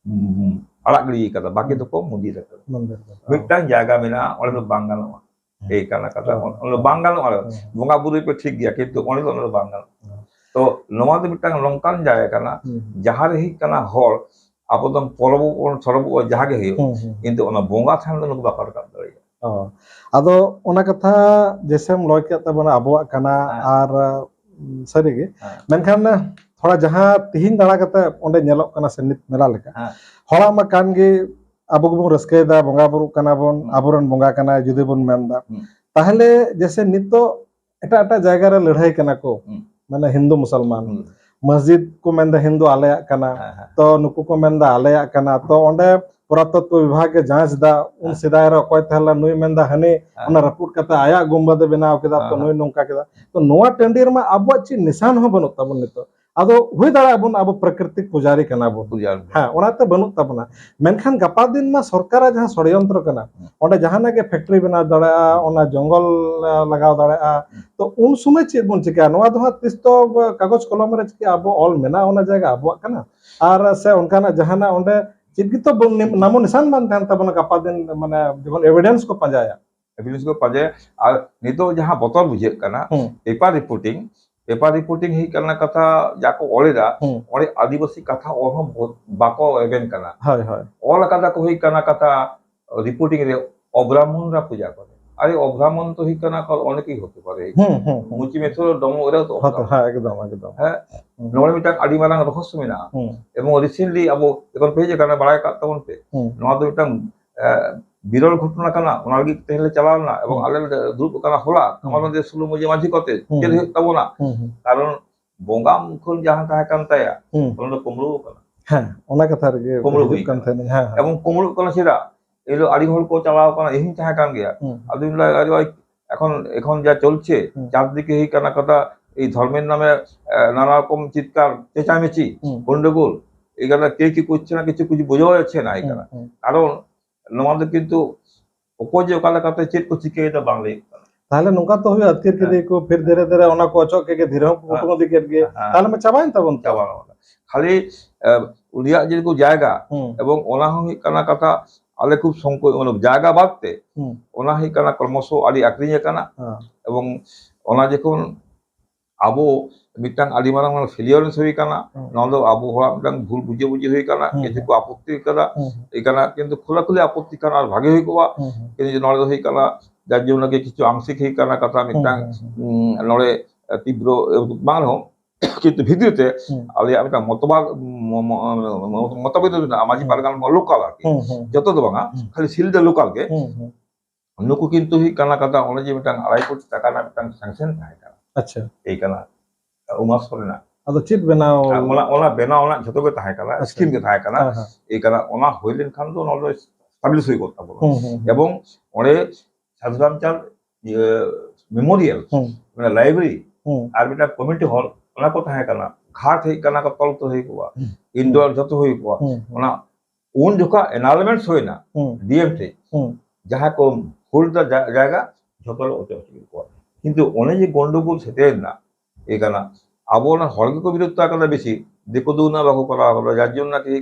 ᱩᱸ, ᱟᱲᱟᱜ ᱜᱤᱰᱤ ᱠᱟᱫᱟ, ᱵᱟᱠᱤ ᱦᱩᱸ᱾ ᱫᱚᱠᱚ ᱢᱚᱫᱤᱨ ᱟᱠᱟᱫᱟ᱾ ᱢᱚᱫᱤᱨ ᱟᱠᱟᱫᱟ᱾ ᱢᱤᱫᱴᱟᱝ ᱡᱟᱭᱜᱟ ᱢᱮᱱᱟᱜᱼᱟ, ᱚᱸᱰᱮ ᱫᱚ ᱵᱟᱝ ᱜᱟᱱᱚᱜᱼᱟ᱾ ᱦᱩᱸ᱾ ᱮᱭ ᱠᱟᱱᱟ ᱠᱟᱛᱷᱟ, ᱦᱩᱸ᱾ ᱚᱸᱰᱮ ᱫᱚ ᱵᱟᱝ ᱜᱟᱱᱚᱜᱼᱟ᱾ ᱦᱩᱸ᱾ ᱵᱚᱸᱜᱟ ᱵᱩᱨᱩ ᱯᱮ ᱴᱷᱤᱠ ᱜᱮᱭᱟ, ᱠᱤᱱᱛᱩ ᱚᱸᱰᱮ ᱫᱚ, ᱚᱸᱰᱮ ᱫᱚ ᱵᱟᱝ ᱜᱟᱱᱚᱜᱼᱟ᱾ ᱦᱩᱸ᱾ ᱛᱚ ᱱᱚᱣᱟ ᱫᱚ ᱢᱤᱫᱴᱟᱝ ᱱᱚᱝᱠᱟᱱ ᱡᱟᱭᱜᱟ ᱠᱟᱱᱟ, ᱦᱩᱸ, ᱦᱩᱸ᱾ ᱡᱟᱦᱟᱸ ᱨᱮ ᱦᱩᱭᱩᱜ ᱠᱟᱱᱟ ᱦᱚᱲ ᱟᱵᱚ ᱫᱚ ᱯᱚᱨᱚᱵᱚᱜ ᱵᱚᱱ ᱥᱚᱨᱚᱵᱚᱜ ᱡᱟᱦᱟᱸ ᱜᱮ ᱦᱩᱭᱩᱜ, ᱦᱩᱸ, ᱦᱩᱸ᱾ ᱠᱤᱱᱛᱩ ᱚᱱᱟ ᱵᱚᱸᱜᱟ ᱛᱷᱟᱱ ᱫᱚ ᱱᱩᱠᱩ ᱵᱟᱠᱚ ᱨᱟᱠᱟᱵ ᱫᱟᱲᱮᱭᱟᱜᱼᱟ᱾ ᱚ, ᱟᱫᱚ ᱚᱱᱟ ᱠᱟᱛᱷᱟ ᱡᱮᱥᱮᱢ ᱞᱟᱹᱭ ᱠᱮᱫ ᱛᱟᱵᱚᱱᱟ, ᱟᱵᱚᱣᱟᱜ ᱠᱟᱱᱟ᱾ ᱦᱮᱸ᱾ ᱟᱨ, ᱩᱢ, ᱥᱟᱹᱨᱤᱜᱮ᱾ ᱦᱮᱸ᱾ ᱢᱮᱱᱠᱷᱟᱱ ᱛᱷᱚᱲᱟ ᱡᱟᱦᱟᱸ ᱛᱤᱦᱤᱧ ᱫᱟᱬᱟ ᱠᱟᱛᱮ ᱚᱸᱰᱮ ᱧᱮᱞᱚᱜ ᱠᱟᱱᱟ ᱥᱮ ᱱᱤᱛ ᱢᱮᱞᱟ ᱞᱮᱠᱟ, ᱦᱮᱸ᱾ ᱦᱚᱲᱟᱜ ᱢᱟ ᱠᱟᱱ ᱜᱮ, ᱟᱵᱚ ᱜᱮᱵᱚᱱ ᱨᱟᱹᱥᱠᱟᱹᱭᱮᱫᱟ, ᱵᱚᱸᱜᱟ ᱵᱩᱨᱩᱜ ᱠᱟᱱᱟ ᱵᱚᱱ, ᱦᱩᱸ᱾ ᱟᱵᱚᱨᱮᱱ ᱵᱚᱸᱜᱟ ᱠᱟᱱᱟᱭ ᱡᱩᱫᱤ ᱵᱚᱱ ᱢᱮᱱᱫᱟ, ᱦᱩᱸ᱾ ᱛᱟᱦᱞᱮ ᱡᱮᱥᱮ ᱱᱤᱛᱚᱜ ᱮᱴᱟᱜ ᱮᱴᱟᱜ ᱡᱟᱭᱜᱟ ᱨᱮ ᱞᱟᱹᱲᱦᱟᱹᱭ ᱠᱟᱱᱟ ᱠᱚ, ᱦᱩᱸ᱾ ᱢᱟᱱᱮ ᱦᱤᱱᱫᱩ ᱢᱩᱥᱚᱞᱢᱟᱱ᱾ ᱦᱩᱸ᱾ ᱢᱚᱥᱡᱤᱫ ᱠᱚ ᱢᱮᱱᱫᱟ ᱦᱤᱱᱫᱩ ᱟᱞᱮᱭᱟᱜ ᱠᱟᱱᱟ, ᱦᱮᱸ, ᱦᱮᱸ᱾ ᱛᱚ ᱱᱩᱠᱩ ᱠᱚ ᱢᱮᱱᱫᱟ ᱟᱞᱮᱭᱟᱜ ᱠᱟᱱᱟ, ᱛᱚ ᱚᱸᱰᱮ ᱯᱩᱨᱟᱛᱚᱛᱛᱚ ᱵᱤᱵᱷᱟᱜᱽ ᱜᱮ ᱡᱟᱸᱪ ᱫᱟ, ᱩᱱ ᱦᱮᱸ᱾ ᱥᱮᱫᱟᱭ ᱨᱮ ᱚᱠᱚᱭ ᱛᱟᱦᱮᱸ ᱞᱮᱱᱟ ᱱᱩᱭ ᱢᱮᱱᱫᱟ ᱦᱟᱹᱱᱤ, ᱦᱮᱸ᱾ ᱚᱱᱟ ᱨᱟᱹᱯᱩᱫ ᱠᱟᱛᱮ ᱟᱭᱟᱜ ᱜᱩᱢᱵᱟᱹᱫ ᱮ ᱵᱮᱱᱟᱣ ᱠᱮᱫᱟ, ᱛᱚ ᱦᱮᱸ, ᱱᱩᱭ ᱦᱮᱸ᱾ ᱱᱚᱝᱠᱟ ᱠᱮᱫᱟ᱾ ᱛᱚ ᱱᱚᱣᱟ ᱴᱟᱺᱰᱤ ᱨᱮᱢᱟ ᱟᱵᱚᱣᱟᱜ ᱪᱮᱫ ᱱᱤᱥᱟᱱ ᱦᱚᱸ ᱵᱟᱹᱱᱩᱜ ᱛᱟᱵᱚᱱ ᱱᱤᱛᱚᱜ᱾ ᱟᱫᱚ ᱦᱩᱭ ᱫᱟᱲᱮᱭᱟᱜᱼᱟ ᱵᱚᱱ ᱟᱵᱚ ᱯᱨᱟᱠᱨᱤᱛᱤᱠ ᱯᱩᱡᱟᱨᱤ ᱠᱟᱱᱟ ᱵᱚᱱ᱾ ᱯᱩᱡᱟᱨᱤ᱾ ᱦᱮᱸ, ᱚᱱᱟᱛᱮ ᱵᱟᱹᱱᱩᱜ ᱛᱟᱵᱚᱱᱟ᱾ ᱢᱮᱱᱠᱷᱟᱱ ᱜᱟᱯᱟ ᱫᱤᱱ ᱢᱟ ᱥᱚᱨᱠᱟᱨᱟᱜ ᱡᱟᱦᱟᱸ ᱥᱚᱲᱭᱚᱱᱛᱨᱚ ᱠᱟᱱᱟ, ᱦᱩᱸ᱾ ᱚᱸᱰᱮ ᱡᱟᱦᱟᱱᱟᱜ ᱜᱮ ᱯᱷᱮᱠᱴᱨᱤ ᱵᱮᱱᱟᱣ ᱫᱟᱲᱮᱭᱟᱜᱼᱟ, ᱦᱩᱸ᱾ ᱚᱱᱟ ᱡᱚᱝᱜᱚᱞ, ᱮ, ᱞᱟᱜᱟᱣ ᱫᱟᱲᱮᱭᱟᱜᱼᱟ, ᱦᱩᱸ᱾ ᱛᱚ ᱩᱱ ᱥᱚᱢᱚᱭ ᱪᱮᱫ ᱵᱚᱱ ᱪᱤᱠᱟᱹᱭᱟ? ᱱᱚᱣᱟ ᱫᱚ ᱦᱟᱸᱜ ᱛᱤᱥ ᱫᱚ ᱠᱟᱜᱚᱡᱽ ᱠᱚᱞᱚᱢ ᱨᱮ ᱪᱤᱠᱟᱹ ᱟᱵᱚ ᱚᱞ ᱢᱮᱱᱟᱜᱼᱟ, ᱚᱱᱟ ᱡᱟᱭᱜᱟ ᱟᱵᱚᱣᱟᱜ ᱠᱟᱱᱟ, ᱟᱨ ᱥᱮ ᱚᱱᱠᱟᱱᱟᱜ ᱡᱟᱦᱟᱱᱟᱜ ᱚᱸᱰᱮ ᱪᱮᱫ ᱜᱮᱛᱚ ᱵᱚᱱ ᱱᱤ-, ᱱᱟᱢᱚ ᱱᱤᱥᱟᱱ ᱵᱟᱝ ᱛᱟᱦᱮᱱ ᱛᱟᱵᱚᱱᱟ ᱜᱟᱯᱟ ᱫᱤᱱ, ᱢᱟᱱᱮ ᱡᱚᱠᱷᱚᱱ ᱮᱵᱷᱤᱰᱮᱱᱥ ᱠᱚ ᱯᱟᱸᱡᱟᱭᱟ᱾ ᱮᱵᱷᱤᱰᱮᱱᱥ ᱠᱚ ᱯᱟᱸᱡᱟᱭᱟ᱾ ᱟᱨ ᱱᱤᱛᱚᱜ ᱡᱟᱦᱟᱸ ᱵᱚᱛᱚᱨ ᱵᱩᱡᱷᱟᱹᱜ ᱠᱟᱱᱟ, ᱦᱩᱸ᱾ ᱯᱮᱯᱟᱨ ᱨᱤᱯᱳᱨᱴᱤᱝ, ᱯᱮᱯᱟᱨ ᱨᱤᱯᱳᱨᱴᱤᱝ ᱦᱩᱭᱩᱜ ᱠᱟᱱᱟ ᱠᱟᱛᱷᱟ, ᱡᱟ ᱠᱚ ᱚᱞᱮᱫᱟ, ᱦᱩᱸ᱾ ᱚᱸᱰᱮ ᱟᱹᱫᱤᱵᱟᱹᱥᱤ ᱠᱟᱛᱷᱟ ᱚᱞ ᱦᱚᱸ ᱵᱚ-, ᱵᱟᱠᱚ ᱮᱵᱷᱮᱱ ᱠᱟᱱᱟ᱾ ᱦᱳᱭ, ᱦᱳᱭ᱾ ᱚᱞ ᱟᱠᱟᱫᱟ ᱠᱚ ᱦᱩᱭᱩᱜ ᱠᱟᱱᱟ ᱠᱟᱛᱷᱟ ᱨᱤᱯᱳᱨᱴᱤᱝ ᱨᱮ, ᱚᱵᱨᱟᱦᱢᱚᱱᱨᱟ ᱯᱩᱡᱟ ᱠᱚᱨᱮ᱾ ᱟᱨᱮ ᱚᱵᱨᱟᱦᱢᱚᱱ ᱛᱚ ᱦᱩᱭᱩᱜ ᱠᱟᱱᱟ ᱠᱚ ᱚᱱᱮᱠᱮᱭ ᱦᱚᱛᱮ ᱯᱟᱨᱮ᱾ ᱦᱩᱸ, ᱦᱩᱸ, ᱦᱩᱸ᱾ ᱢᱩᱪᱤ ᱢᱮᱛᱷᱚ ᱰᱚᱢᱚ ᱨᱮ ᱛᱚ ᱦᱚᱛᱚ, ᱚᱵᱨᱟᱦᱢᱚᱱ᱾ ᱦᱮᱸ, ᱮᱠᱫᱚᱢ, ᱮᱠᱫᱚᱢ᱾ ᱦᱮᱸ? ᱦᱩᱸ᱾ ᱱᱚᱰᱮ ᱢᱤᱫᱴᱟᱝ ᱟᱹᱰᱤ ᱢᱟᱨᱟᱝ ᱨᱚᱦᱚᱥᱭᱚ ᱢᱮᱱᱟᱜᱼᱟ᱾ ᱦᱩᱸ᱾ ᱮᱵᱚᱝ recently ᱟᱵᱚ ᱡᱚᱠᱷᱚᱱ ᱯᱮ ᱦᱮᱡ ᱟᱠᱟᱱᱟ, ᱵᱟᱲᱟᱭ ᱠᱟᱜ ᱛᱟᱵᱚᱱ ᱯᱮ᱾ ᱦᱩᱸ᱾ ᱱᱚᱣᱟ ᱫᱚ ᱢᱤᱫᱴᱟᱝ, ᱮ, ᱵᱤᱨᱚᱞ ᱜᱷᱚᱴᱚᱱᱟ ᱠᱟᱱᱟ, ᱚᱱᱟ ᱞᱟᱹᱜᱤᱫ ᱛᱮᱦᱮᱧ ᱞᱮ ᱪᱟᱞᱟᱣ ᱞᱮᱱᱟ ᱮᱵᱚᱝ ᱦᱩᱸ᱾ ᱟᱞᱮ ᱞᱮ ᱫᱩᱲᱩᱵ ᱟᱠᱟᱱᱟ ᱦᱚᱞᱟ, ᱦᱩᱸ᱾ ᱟᱢᱟᱜ ᱱᱚᱰᱮ ᱥᱳᱞᱳ ᱢᱟᱹᱡᱷᱤ ᱢᱟᱹᱡᱷᱤ ᱠᱚᱛᱮ ᱦᱩᱸ᱾ ᱪᱮᱫ ᱦᱩᱭᱩᱜ ᱛᱟᱵᱚᱱᱟ? ᱦᱩᱸ, ᱦᱩᱸ᱾ ᱠᱟᱨᱚᱱ ᱵᱚᱸᱜᱟ ᱢᱩᱠᱷᱟᱹᱱ ᱡᱟᱦᱟᱸ ᱛᱟᱦᱮᱸ ᱠᱟᱱ ᱛᱟᱭᱟ, ᱦᱩᱸ᱾ ᱚᱱᱟ ᱫᱚ ᱠᱩᱢᱵᱽᱲᱩ ᱟᱠᱟᱱᱟ᱾ ᱦᱮᱸ, ᱚᱱᱟ ᱠᱟᱛᱷᱟ ᱨᱮᱜᱮ ᱠᱩᱢᱵᱽᱲᱩ ᱦᱤᱡᱩᱜ ᱦᱩᱭ ᱠᱟᱱ ᱠᱟᱱᱟ᱾ ᱛᱟᱦᱮᱱᱟᱹᱧ, ᱦᱮᱸ, ᱦᱮᱸ᱾ ᱮᱵᱚᱝ ᱠᱩᱢᱵᱽᱲᱩᱜ ᱠᱟᱱᱟ ᱪᱮᱫᱟᱜ? ᱤᱧ ᱫᱚ ᱟᱹᱰᱤ ᱦᱚᱲ ᱠᱚ ᱪᱟᱞᱟᱣ ᱠᱟᱱᱟ, ᱤᱧ ᱦᱚᱸᱧ ᱛᱟᱦᱮᱸ ᱠᱟᱱ ᱜᱮᱭᱟ᱾ ᱦᱩᱸ᱾ ᱟᱫᱚᱧ ᱞᱟᱹᱭᱟ, "ᱟᱨᱮ ᱵᱷᱟᱭ, ᱮᱠᱷᱚᱱ, ᱮᱠᱷᱚᱱ ᱡᱟ ᱪᱚᱞᱪᱷᱮ, ᱦᱩᱸ᱾ ᱪᱟᱨᱫᱤᱠᱮ ᱦᱩᱭᱩᱜ ᱠᱟᱱᱟ ᱠᱟᱛᱷᱟ, ᱮᱭ ᱫᱷᱚᱨᱢᱮᱨ ᱱᱟᱢᱮ, ᱮ, ᱱᱟᱱᱟ ᱨᱚᱠᱚᱢ ᱪᱤᱛᱠᱟᱨ, ᱪᱮᱸᱪᱟᱢᱮᱪᱤ, ᱦᱩᱸ᱾ ᱜᱚᱱᱰᱚᱜᱳᱞ, ᱮ ᱠᱟᱨᱚᱱ ᱠᱮᱣ ᱠᱤ ᱠᱚᱨᱪᱷᱮ ᱱᱟ, ᱠᱤᱪᱷᱩ ᱠᱤᱪᱷᱩ ᱵᱩᱡᱷᱟᱹᱣ ᱡᱟᱪᱪᱷᱮ ᱱᱟ, ᱮ ᱦᱩᱸ, ᱠᱟᱨᱚᱱ, ᱦᱩᱸ᱾ ᱠᱟᱨᱚᱱ ᱱᱚᱣᱟ ᱫᱚ ᱠᱤᱱᱛᱩ ᱚᱠᱚᱭ ᱡᱮ ᱚᱠᱟ ᱞᱮᱠᱟᱛᱮ ᱪᱮᱫ ᱠᱚ ᱪᱤᱠᱟᱹᱭᱮᱫᱟ ᱵᱟᱝ ᱞᱟᱹᱭᱚᱜ ᱠᱟᱱᱟ᱾ ᱛᱟᱦᱞᱮ ᱱᱚᱝᱠᱟ ᱛᱚ ᱦᱩᱭᱩᱜᱼᱟ, ᱟᱹᱛᱠᱤᱨ ᱦᱮᱸ᱾ ᱠᱮᱫᱮᱭᱟ ᱠᱚ, ᱯᱷᱤᱨ ᱫᱷᱤᱨᱮ ᱫᱷᱤᱨᱮ ᱚᱱᱟ ᱠᱚ ᱚᱪᱚᱜ ᱠᱮᱫ ᱜᱮ, ᱫᱷᱤᱨᱤ ᱦᱚᱸ ᱦᱮᱸ᱾ ᱠᱩᱴᱩᱢ ᱤᱫᱤ ᱠᱮᱫ ᱜᱮ, ᱦᱮᱸ᱾ ᱛᱟᱦᱞᱮ ᱢᱟ ᱪᱟᱵᱟᱭᱮᱱ ᱛᱟᱵᱚᱱ ᱛᱚ᱾ ᱪᱟᱵᱟ ᱟᱠᱟᱱᱟ᱾ ᱠᱷᱟᱹᱞᱤ, ᱮ, ᱩᱱᱤᱭᱟᱜ ᱡᱮ ᱠᱚ ᱡᱟᱭᱜᱟ ᱦᱩᱸ᱾ ᱮᱵᱚᱝ ᱚᱱᱟ ᱦᱚᱸ ᱦᱩᱭᱩᱜ ᱠᱟᱱᱟ ᱠᱟᱛᱷᱟ, ᱟᱞᱮ ᱠᱷᱩᱵ ᱥᱚᱝᱠᱳᱪ, ᱢᱟᱱᱮ ᱡᱟᱭᱜᱟ ᱵᱟᱫ ᱛᱮ ᱦᱩᱸ᱾ ᱚᱱᱟ ᱦᱩᱭᱩᱜ ᱠᱟᱱᱟ ᱠᱨᱚᱢᱚᱥᱚ ᱟᱹᱰᱤ ᱟᱠᱷᱨᱤᱧ ᱟᱠᱟᱱᱟ᱾ ᱦᱮᱸ᱾ ᱮᱵᱚᱝ ᱚᱱᱟ ᱡᱚᱠᱷᱚᱱ ᱟᱵᱚ ᱢᱤᱫᱴᱟᱝ ᱟᱹᱰᱤ ᱢᱟᱨᱟᱝ ᱯᱷᱮᱞᱤᱭᱟᱨ ᱦᱩᱭ ᱠᱟᱱᱟ᱾ ᱦᱩᱸ᱾ ᱱᱚᱣᱟ ᱫᱚ ᱟᱵᱚ ᱦᱚᱲᱟᱜ ᱢᱤᱫᱴᱟᱝ ᱵᱷᱩᱞ ᱵᱩᱡᱷᱟᱹᱵᱩᱡᱷᱤ ᱦᱩᱭ ᱠᱟᱱᱟ᱾ ᱦᱩᱸ᱾ ᱠᱤᱪᱷᱩ ᱠᱚ ᱟᱯᱚᱛᱛᱤ ᱠᱟᱫᱟ᱾ ᱦᱩᱸ᱾ ᱦᱩᱸ᱾ ᱮ ᱠᱟᱱᱟ, ᱠᱤᱱᱛᱩ ᱠᱷᱩᱞᱟᱹᱠᱷᱩᱞᱤ ᱟᱯᱚᱛᱛᱤ ᱠᱷᱟᱱ ᱟᱨ ᱵᱷᱟᱜᱮ ᱦᱩᱭ ᱠᱚᱜᱼᱟ᱾ ᱦᱩᱸ᱾ ᱦᱩᱸ᱾ ᱠᱤᱱᱛᱩ ᱱᱚᱰᱮ ᱫᱚ ᱦᱩᱭ ᱠᱟᱱᱟ, ᱡᱟᱨ ᱡᱚᱱᱱᱚ ᱜᱮ ᱠᱤᱪᱷᱩ ᱟᱝᱥᱤᱠ ᱦᱩᱭ ᱠᱟᱱᱟ ᱠᱟᱛᱷᱟ ᱦᱩᱸ᱾ ᱢᱤᱫᱴᱟᱝ, ᱦᱩᱸ᱾ ᱦᱩᱸ᱾ ᱩᱸ, ᱱᱚᱰᱮ ᱛᱤᱵᱨᱚ ᱵᱟᱝ ᱨᱮᱦᱚᱸ, ᱠᱤᱱᱛᱩ ᱵᱷᱤᱛᱨᱤ ᱛᱮ ᱦᱩᱸ᱾ ᱟᱞᱮᱭᱟᱜ ᱢᱤᱫᱴᱟᱝ ᱢᱚᱛᱚᱵᱟᱫ, ᱢᱚ-, ᱢᱚ-, ᱢᱚ-, ᱢᱚᱛᱚᱵᱷᱮᱫ ᱢᱮᱱᱟᱜᱼᱟ, ᱢᱟᱹᱡᱷᱤ ᱦᱩᱸ᱾ ᱯᱟᱨᱜᱟᱱᱟ ᱞᱳᱠᱟᱞ ᱟᱨᱠᱤ᱾ ᱦᱩᱸ, ᱦᱩᱸ, ᱡᱚᱛᱚ ᱫᱚ ᱵᱟᱝᱟ, ᱦᱩᱸ᱾ ᱠᱷᱟᱹᱞᱤ ᱥᱤᱞᱫᱟᱹ ᱞᱳᱠᱟᱞ ᱜᱮ᱾ ᱦᱩᱸ, ᱦᱩᱸ᱾ ᱱᱩᱠᱩ ᱠᱤᱱᱛᱩ ᱦᱩᱭᱩᱜ ᱠᱟᱱᱟ ᱠᱟᱛᱷᱟ, ᱚᱱᱮ ᱡᱮ ᱢᱤᱫᱴᱟᱝ ᱟᱲᱟᱭ ᱠᱳᱴᱤ ᱴᱟᱠᱟ ᱨᱮᱱᱟᱜ ᱢᱤᱫᱴᱟᱝ ᱥᱮᱝᱥᱮᱱ ᱛᱟᱦᱮᱸ ᱠᱟᱱᱟ᱾ ᱟᱪᱪᱷᱟ᱾ ᱮᱭ ᱠᱟᱱᱟ, ᱩᱢᱟ ᱥᱚᱨᱮᱱᱟᱜ᱾ ᱟᱫᱚ ᱪᱮᱫ ᱵᱮᱱᱟᱣ? ᱟᱨ ᱚᱱᱟ, ᱚᱱᱟ ᱵᱮᱱᱟᱣ ᱨᱮᱱᱟᱜ ᱡᱷᱚᱛᱚ ᱜᱮ ᱛᱟᱦᱮᱸ ᱠᱟᱱᱟ, ᱟᱪᱪᱷᱟ᱾ ᱥᱠᱤᱢ ᱜᱮ ᱛᱟᱦᱮᱸ ᱠᱟᱱᱟ᱾ ᱦᱮᱸ, ᱦᱮᱸ᱾ ᱮᱭ ᱠᱟᱱᱟ, ᱚᱱᱟ ᱦᱩᱭ ᱞᱮᱱᱠᱷᱟᱱ ᱫᱚ ᱱᱚᱣᱟ ᱫᱚ ᱮᱥᱴᱟᱵᱞᱤᱥ ᱦᱩᱭ ᱠᱚᱜ ᱛᱟᱵᱚᱱᱟ᱾ ᱦᱩᱸ, ᱦᱩᱸ, ᱦᱩᱸ᱾ ᱮᱵᱚᱝ ᱚᱸᱰᱮ ᱥᱟᱫᱷᱩ ᱨᱟᱢᱪᱟᱸᱫᱽ, ᱤᱭᱟᱹ, ᱢᱮᱢᱳᱨᱤᱭᱟᱞ, ᱦᱩᱸ᱾ ᱢᱟᱱᱮ ᱞᱟᱭᱵᱨᱮᱨᱤ, ᱦᱩᱸ᱾ ᱟᱨ ᱢᱤᱫᱴᱟᱝ ᱠᱚᱢᱤᱴᱤ ᱦᱚᱞ, ᱚᱱᱟ ᱠᱚ ᱛᱟᱦᱮᱸ ᱠᱟᱱᱟ᱾ ᱜᱷᱟᱴ ᱦᱮᱡ ᱠᱟᱱᱟ ᱠᱚ, ᱛᱚᱞ ᱛᱚ ᱦᱩᱭ ᱠᱚᱜᱼᱟ, ᱦᱩᱸ᱾ ᱤᱱᱰᱳᱨ ᱡᱚᱛᱚ ᱦᱩᱭ ᱠᱚᱜᱼᱟ᱾ ᱦᱩᱸ, ᱦᱩᱸ᱾ ᱚᱱᱟ ᱩᱱ ᱡᱚᱠᱷᱟ ᱮᱱᱟᱞᱢᱮᱱᱴ ᱦᱩᱭᱱᱟ, ᱦᱩᱸ᱾ ᱰᱤ ᱮᱢ ᱴᱷᱮᱡ, ᱦᱩᱸ᱾ ᱡᱟᱦᱟᱸ ᱠᱚ ᱦᱳᱞᱰ ᱫᱟ ᱡᱟ-, ᱡᱟᱭᱜᱟ, ᱡᱷᱚᱛᱚ ᱞᱮ ᱚᱪᱚ ᱦᱚᱪᱚ ᱠᱮᱫ ᱠᱚᱣᱟ᱾ ᱠᱤᱱᱛᱩ ᱚᱱᱮ ᱡᱮ ᱜᱚᱱᱰᱚᱜᱳᱞ ᱥᱮᱴᱮᱨ ᱮᱱᱟ, ᱮ ᱠᱟᱱᱟ, ᱟᱵᱚ ᱚᱱᱟ ᱦᱚᱲ ᱜᱮᱠᱚ ᱵᱤᱨᱳᱫᱷ ᱟᱠᱟᱫᱟ ᱵᱮᱥᱤ, ᱫᱤᱠᱩ ᱫᱚ ᱩᱱᱟᱹᱜ ᱵᱟᱠᱚ ᱠᱚᱨᱟᱣ ᱟᱠᱟᱫᱟ, ᱡᱟᱨ ᱡᱚᱱᱱᱚ ᱱᱟᱠᱤ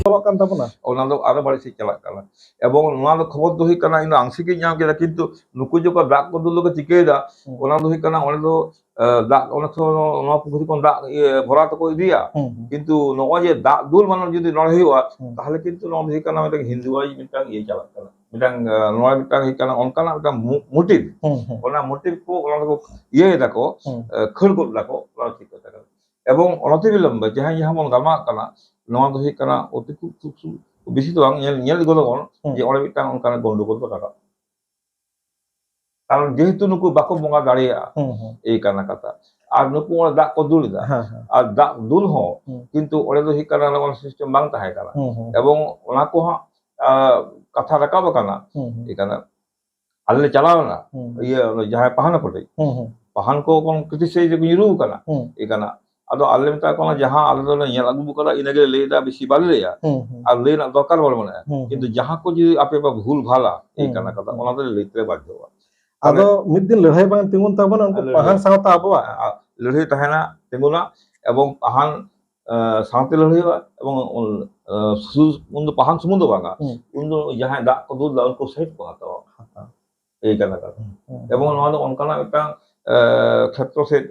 ᱪᱟᱞᱟᱜ ᱠᱟᱱ ᱛᱟᱵᱚᱱᱟ᱾ ᱚᱱᱟ ᱫᱚ ᱟᱨᱚ ᱵᱟᱹᱲᱤᱡ ᱥᱮᱫ ᱪᱟᱞᱟᱜ ᱠᱟᱱᱟ᱾ ᱮᱵᱚᱝ ᱱᱚᱣᱟ ᱫᱚ ᱠᱷᱚᱵᱚᱨ ᱫᱚ ᱦᱩᱭᱩᱜ ᱠᱟᱱᱟ, ᱤᱧ ᱫᱚ ᱟᱝᱥᱤᱠ ᱤᱧ ᱧᱟᱢ ᱠᱮᱫᱟ, ᱠᱤᱱᱛᱩ ᱱᱩᱠᱩ ᱡᱚᱠᱷᱚᱱ ᱫᱟᱜ ᱠᱚ ᱫᱩᱞ ᱫᱚᱠᱚ ᱪᱤᱠᱟᱹᱭᱮᱫᱟ, ᱦᱩᱸ᱾ ᱚᱱᱟ ᱫᱚ ᱦᱩᱭᱩᱜ ᱠᱟᱱᱟ, ᱚᱸᱰᱮ ᱫᱚ, ᱮ, ᱫᱟᱜ, ᱚᱸᱰᱮ ᱠᱷᱚᱱ, ᱱᱚᱣᱟ ᱯᱩᱠᱷᱨᱤ ᱠᱷᱚᱱ ᱫᱟᱜ, ᱤᱭᱟᱹ, ᱵᱷᱚᱨᱟᱣ ᱛᱮᱠᱚ ᱤᱫᱤᱭᱟ᱾ ᱦᱩᱸ, ᱦᱩᱸ᱾ ᱠᱤᱱᱛᱩ ᱱᱚᱜᱼᱚᱭ ᱡᱮ ᱫᱟᱜ ᱫᱩᱞ ᱢᱟᱱᱮ ᱡᱩᱫᱤ ᱱᱚᱰᱮ ᱦᱩᱭᱩᱜᱼᱟ, ᱦᱩᱸ᱾ ᱛᱟᱦᱚᱞᱮ ᱠᱤᱱᱛᱩ ᱱᱚᱣᱟ ᱫᱚ ᱦᱩᱭᱩᱜ ᱠᱟᱱᱟ ᱢᱤᱫᱴᱟᱝ ᱦᱤᱱᱫᱩᱣᱟᱜ ᱢᱤᱫᱴᱟᱝ ᱤᱭᱟᱹ ᱪᱟᱞᱟᱜ ᱠᱟᱱᱟ, ᱢᱤᱫᱴᱟᱝ, ᱮ, ᱱᱚᱣᱟ ᱢᱤᱫᱴᱟᱝ ᱦᱩᱭᱩᱜ ᱠᱟᱱᱟ ᱚᱱᱠᱟᱱᱟᱜ ᱢᱤᱫᱴᱟᱝ ᱢᱳ-, ᱢᱳᱴᱤᱵᱷ᱾ ᱦᱩᱸ, ᱦᱩᱸ᱾ ᱚᱱᱟ ᱢᱳᱴᱤᱵᱷ ᱠᱚ ᱚᱱᱟ ᱫᱚᱠᱚ ᱤᱭᱟᱹᱭ ᱫᱟᱠᱚ, ᱦᱩᱸ᱾ ᱮ, ᱠᱷᱟᱹᱲ ᱜᱚᱫ ᱫᱟᱠᱚ, ᱚᱱᱟ ᱴᱷᱤᱠ ᱠᱟᱛᱷᱟ ᱠᱟᱱᱟ᱾ ᱮᱵᱚᱝ ᱚᱱᱚᱛᱤᱵᱤᱞᱚᱢᱵᱮ ᱡᱟᱦᱟᱸ, ᱡᱟᱦᱟᱸ ᱵᱚᱱ ᱜᱟᱞᱢᱟᱨᱟᱜ ᱠᱟᱱᱟ, ᱱᱚᱣᱟ ᱫᱚ ᱦᱩᱭᱩᱜ ᱠᱟᱱᱟ ᱚᱛᱤ ᱠᱷᱩᱵ, ᱠᱷᱩᱵ, ᱠᱷᱩᱵ ᱵᱮᱥᱤ ᱫᱚ ᱵᱟᱝ, ᱧᱮᱞ, ᱧᱮᱞ ᱟᱹᱜᱩ ᱫᱟᱵᱚᱱ ᱦᱩᱸ᱾ ᱡᱮ ᱚᱸᱰᱮ ᱢᱤᱫᱴᱟᱝ ᱚᱱᱠᱟᱱᱟᱜ ᱜᱚᱱᱰᱳᱜᱳᱞ ᱫᱚ ᱨᱟᱠᱟᱵ᱾ ᱠᱟᱨᱚᱱ ᱡᱮᱦᱮᱛᱩ ᱱᱩᱠᱩ ᱵᱟᱠᱚ ᱵᱚᱸᱜᱟ ᱫᱟᱲᱮᱭᱟᱜᱼᱟ, ᱦᱩᱸ, ᱦᱩᱸ᱾ ᱮᱭ ᱠᱟᱱᱟ ᱠᱟᱛᱷᱟ᱾ ᱟᱨ ᱱᱩᱠᱩ ᱚᱸᱰᱮ ᱫᱟᱜ ᱠᱚ ᱫᱩᱞ ᱮᱫᱟ᱾ ᱦᱮᱸ, ᱦᱮᱸ᱾ ᱟᱨ ᱫᱟᱜ ᱫᱩᱞ ᱦᱚᱸ ᱦᱩᱸ᱾ ᱠᱤᱱᱛᱩ ᱚᱸᱰᱮ ᱫᱚ ᱦᱩᱭᱩᱜ ᱠᱟᱱᱟ, ᱱᱚᱣᱟ ᱥᱤᱥᱴᱮᱢ ᱵᱟᱝ ᱛᱟᱦᱮᱸ ᱠᱟᱱᱟ᱾ ᱦᱩᱸ, ᱦᱩᱸ᱾ ᱮᱵᱚᱝ ᱚᱱᱟ ᱠᱚᱦᱚᱸ, ᱟ, ᱠᱟᱛᱷᱟ ᱨᱟᱠᱟᱵ ᱟᱠᱟᱱᱟ᱾ ᱦᱩᱸ, ᱦᱩᱸ᱾ ᱮᱭ ᱠᱟᱱᱟ᱾ ᱟᱞᱮ ᱞᱮ ᱪᱟᱞᱟᱣ ᱞᱮᱱᱟ, ᱦᱩᱸ᱾ ᱤᱭᱟᱹ, ᱚᱱᱟ ᱡᱟᱦᱟᱸᱭ ᱯᱟᱦᱟᱱ ᱠᱚᱴᱷᱮᱡ᱾ ᱦᱩᱸ, ᱦᱩᱸ᱾ ᱯᱟᱦᱟᱱ ᱠᱚ ᱠᱚᱱ ᱠᱨᱤᱴᱤᱥᱟᱭᱤᱡ ᱨᱮᱠᱚ ᱧᱩᱨᱩ ᱟᱠᱟᱱᱟ᱾ ᱦᱩᱸ᱾ ᱮᱭ ᱠᱟᱱᱟ᱾ ᱟᱫᱚ ᱟᱞᱮ ᱢᱮᱛᱟ ᱠᱚ ᱠᱟᱱᱟ, ᱡᱟᱦᱟᱸ ᱟᱞᱮ ᱫᱚᱞᱮ ᱧᱮᱞ ᱟᱹᱜᱩ ᱟᱠᱟᱫᱟ, ᱤᱱᱟᱹ ᱜᱮᱞᱮ ᱞᱟᱹᱭ ᱮᱫᱟ, ᱵᱮᱥᱤ ᱵᱟᱞᱮ ᱞᱟᱹᱭᱟ᱾ ᱦᱩᱸ, ᱦᱩᱸ᱾ ᱟᱨ ᱞᱟᱹᱭ ᱨᱮᱱᱟᱜ ᱫᱚᱨᱠᱟᱨ ᱵᱟᱞᱮ ᱢᱚᱱᱮᱭᱟ᱾ ᱦᱩᱸ, ᱠᱤᱱᱛᱩ ᱦᱩᱸ᱾ ᱡᱟᱦᱟᱸ ᱠᱚ ᱡᱩᱫᱤ ᱟᱯᱮ ᱯᱮ ᱵᱷᱩᱞ ᱵᱷᱟᱞᱟ, ᱮᱭ ᱦᱩᱸ, ᱠᱟᱱᱟ ᱦᱩᱸ, ᱠᱟᱛᱷᱟ, ᱦᱩᱸ᱾ ᱚᱱᱟ ᱫᱚᱞᱮ ᱞᱟᱹᱭ ᱛᱮᱞᱮ ᱵᱟᱫᱽᱫᱷᱚᱜᱼᱟ᱾ ᱟᱫᱚ ᱢᱤᱫ ᱫᱤᱱ ᱞᱟᱹᱲᱦᱟᱹᱭ ᱵᱟᱝ ᱛᱤᱸᱜᱩᱱ ᱛᱟᱵᱚᱱᱟ, ᱩᱱᱠᱩ ᱞᱟᱹᱲᱦᱟᱹᱭ᱾ ᱯᱟᱦᱟᱱ ᱥᱟᱶᱛᱟ ᱟᱵᱚᱣᱟᱜ᱾ ᱟ-, ᱟ-, ᱞᱟᱹᱲᱦᱟᱹᱭ ᱛᱟᱦᱮᱱᱟ, ᱛᱤᱸᱜᱩᱱᱟ, ᱮᱵᱚᱝ ᱯᱟᱦᱟᱱ, ᱮ, ᱥᱟᱶᱛᱮ ᱞᱟᱹᱲᱦᱟᱹᱭᱚᱜᱼᱟ, ᱮᱵᱚᱝ, ᱮ, ᱥᱩ-, ᱩᱱ ᱫᱚ ᱯᱟᱦᱟᱱ ᱥᱩᱢᱩᱝ ᱫᱚ ᱵᱟᱝᱟ, ᱦᱩᱸ᱾ ᱩᱱ ᱫᱚ ᱡᱟᱦᱟᱸᱭ ᱫᱟᱜ ᱠᱚ ᱫᱩᱞ ᱫᱟ, ᱩᱱᱠᱩ ᱥᱟᱭᱤᱰ ᱠᱚ ᱦᱟᱛᱟᱣᱟ᱾ ᱦᱟᱛᱟᱣᱟ᱾ ᱮᱭ ᱠᱟᱱᱟ ᱠᱟᱛᱷᱟ᱾ ᱦᱩᱸ, ᱦᱩᱸ, ᱮᱵᱚᱝ ᱦᱩᱸ᱾ ᱱᱚᱣᱟ ᱫᱚ ᱚᱱᱠᱟᱱᱟᱜ ᱢᱤᱫᱴᱟᱝ, ᱮ, ᱠᱷᱮᱛᱨᱚ ᱥᱮᱫ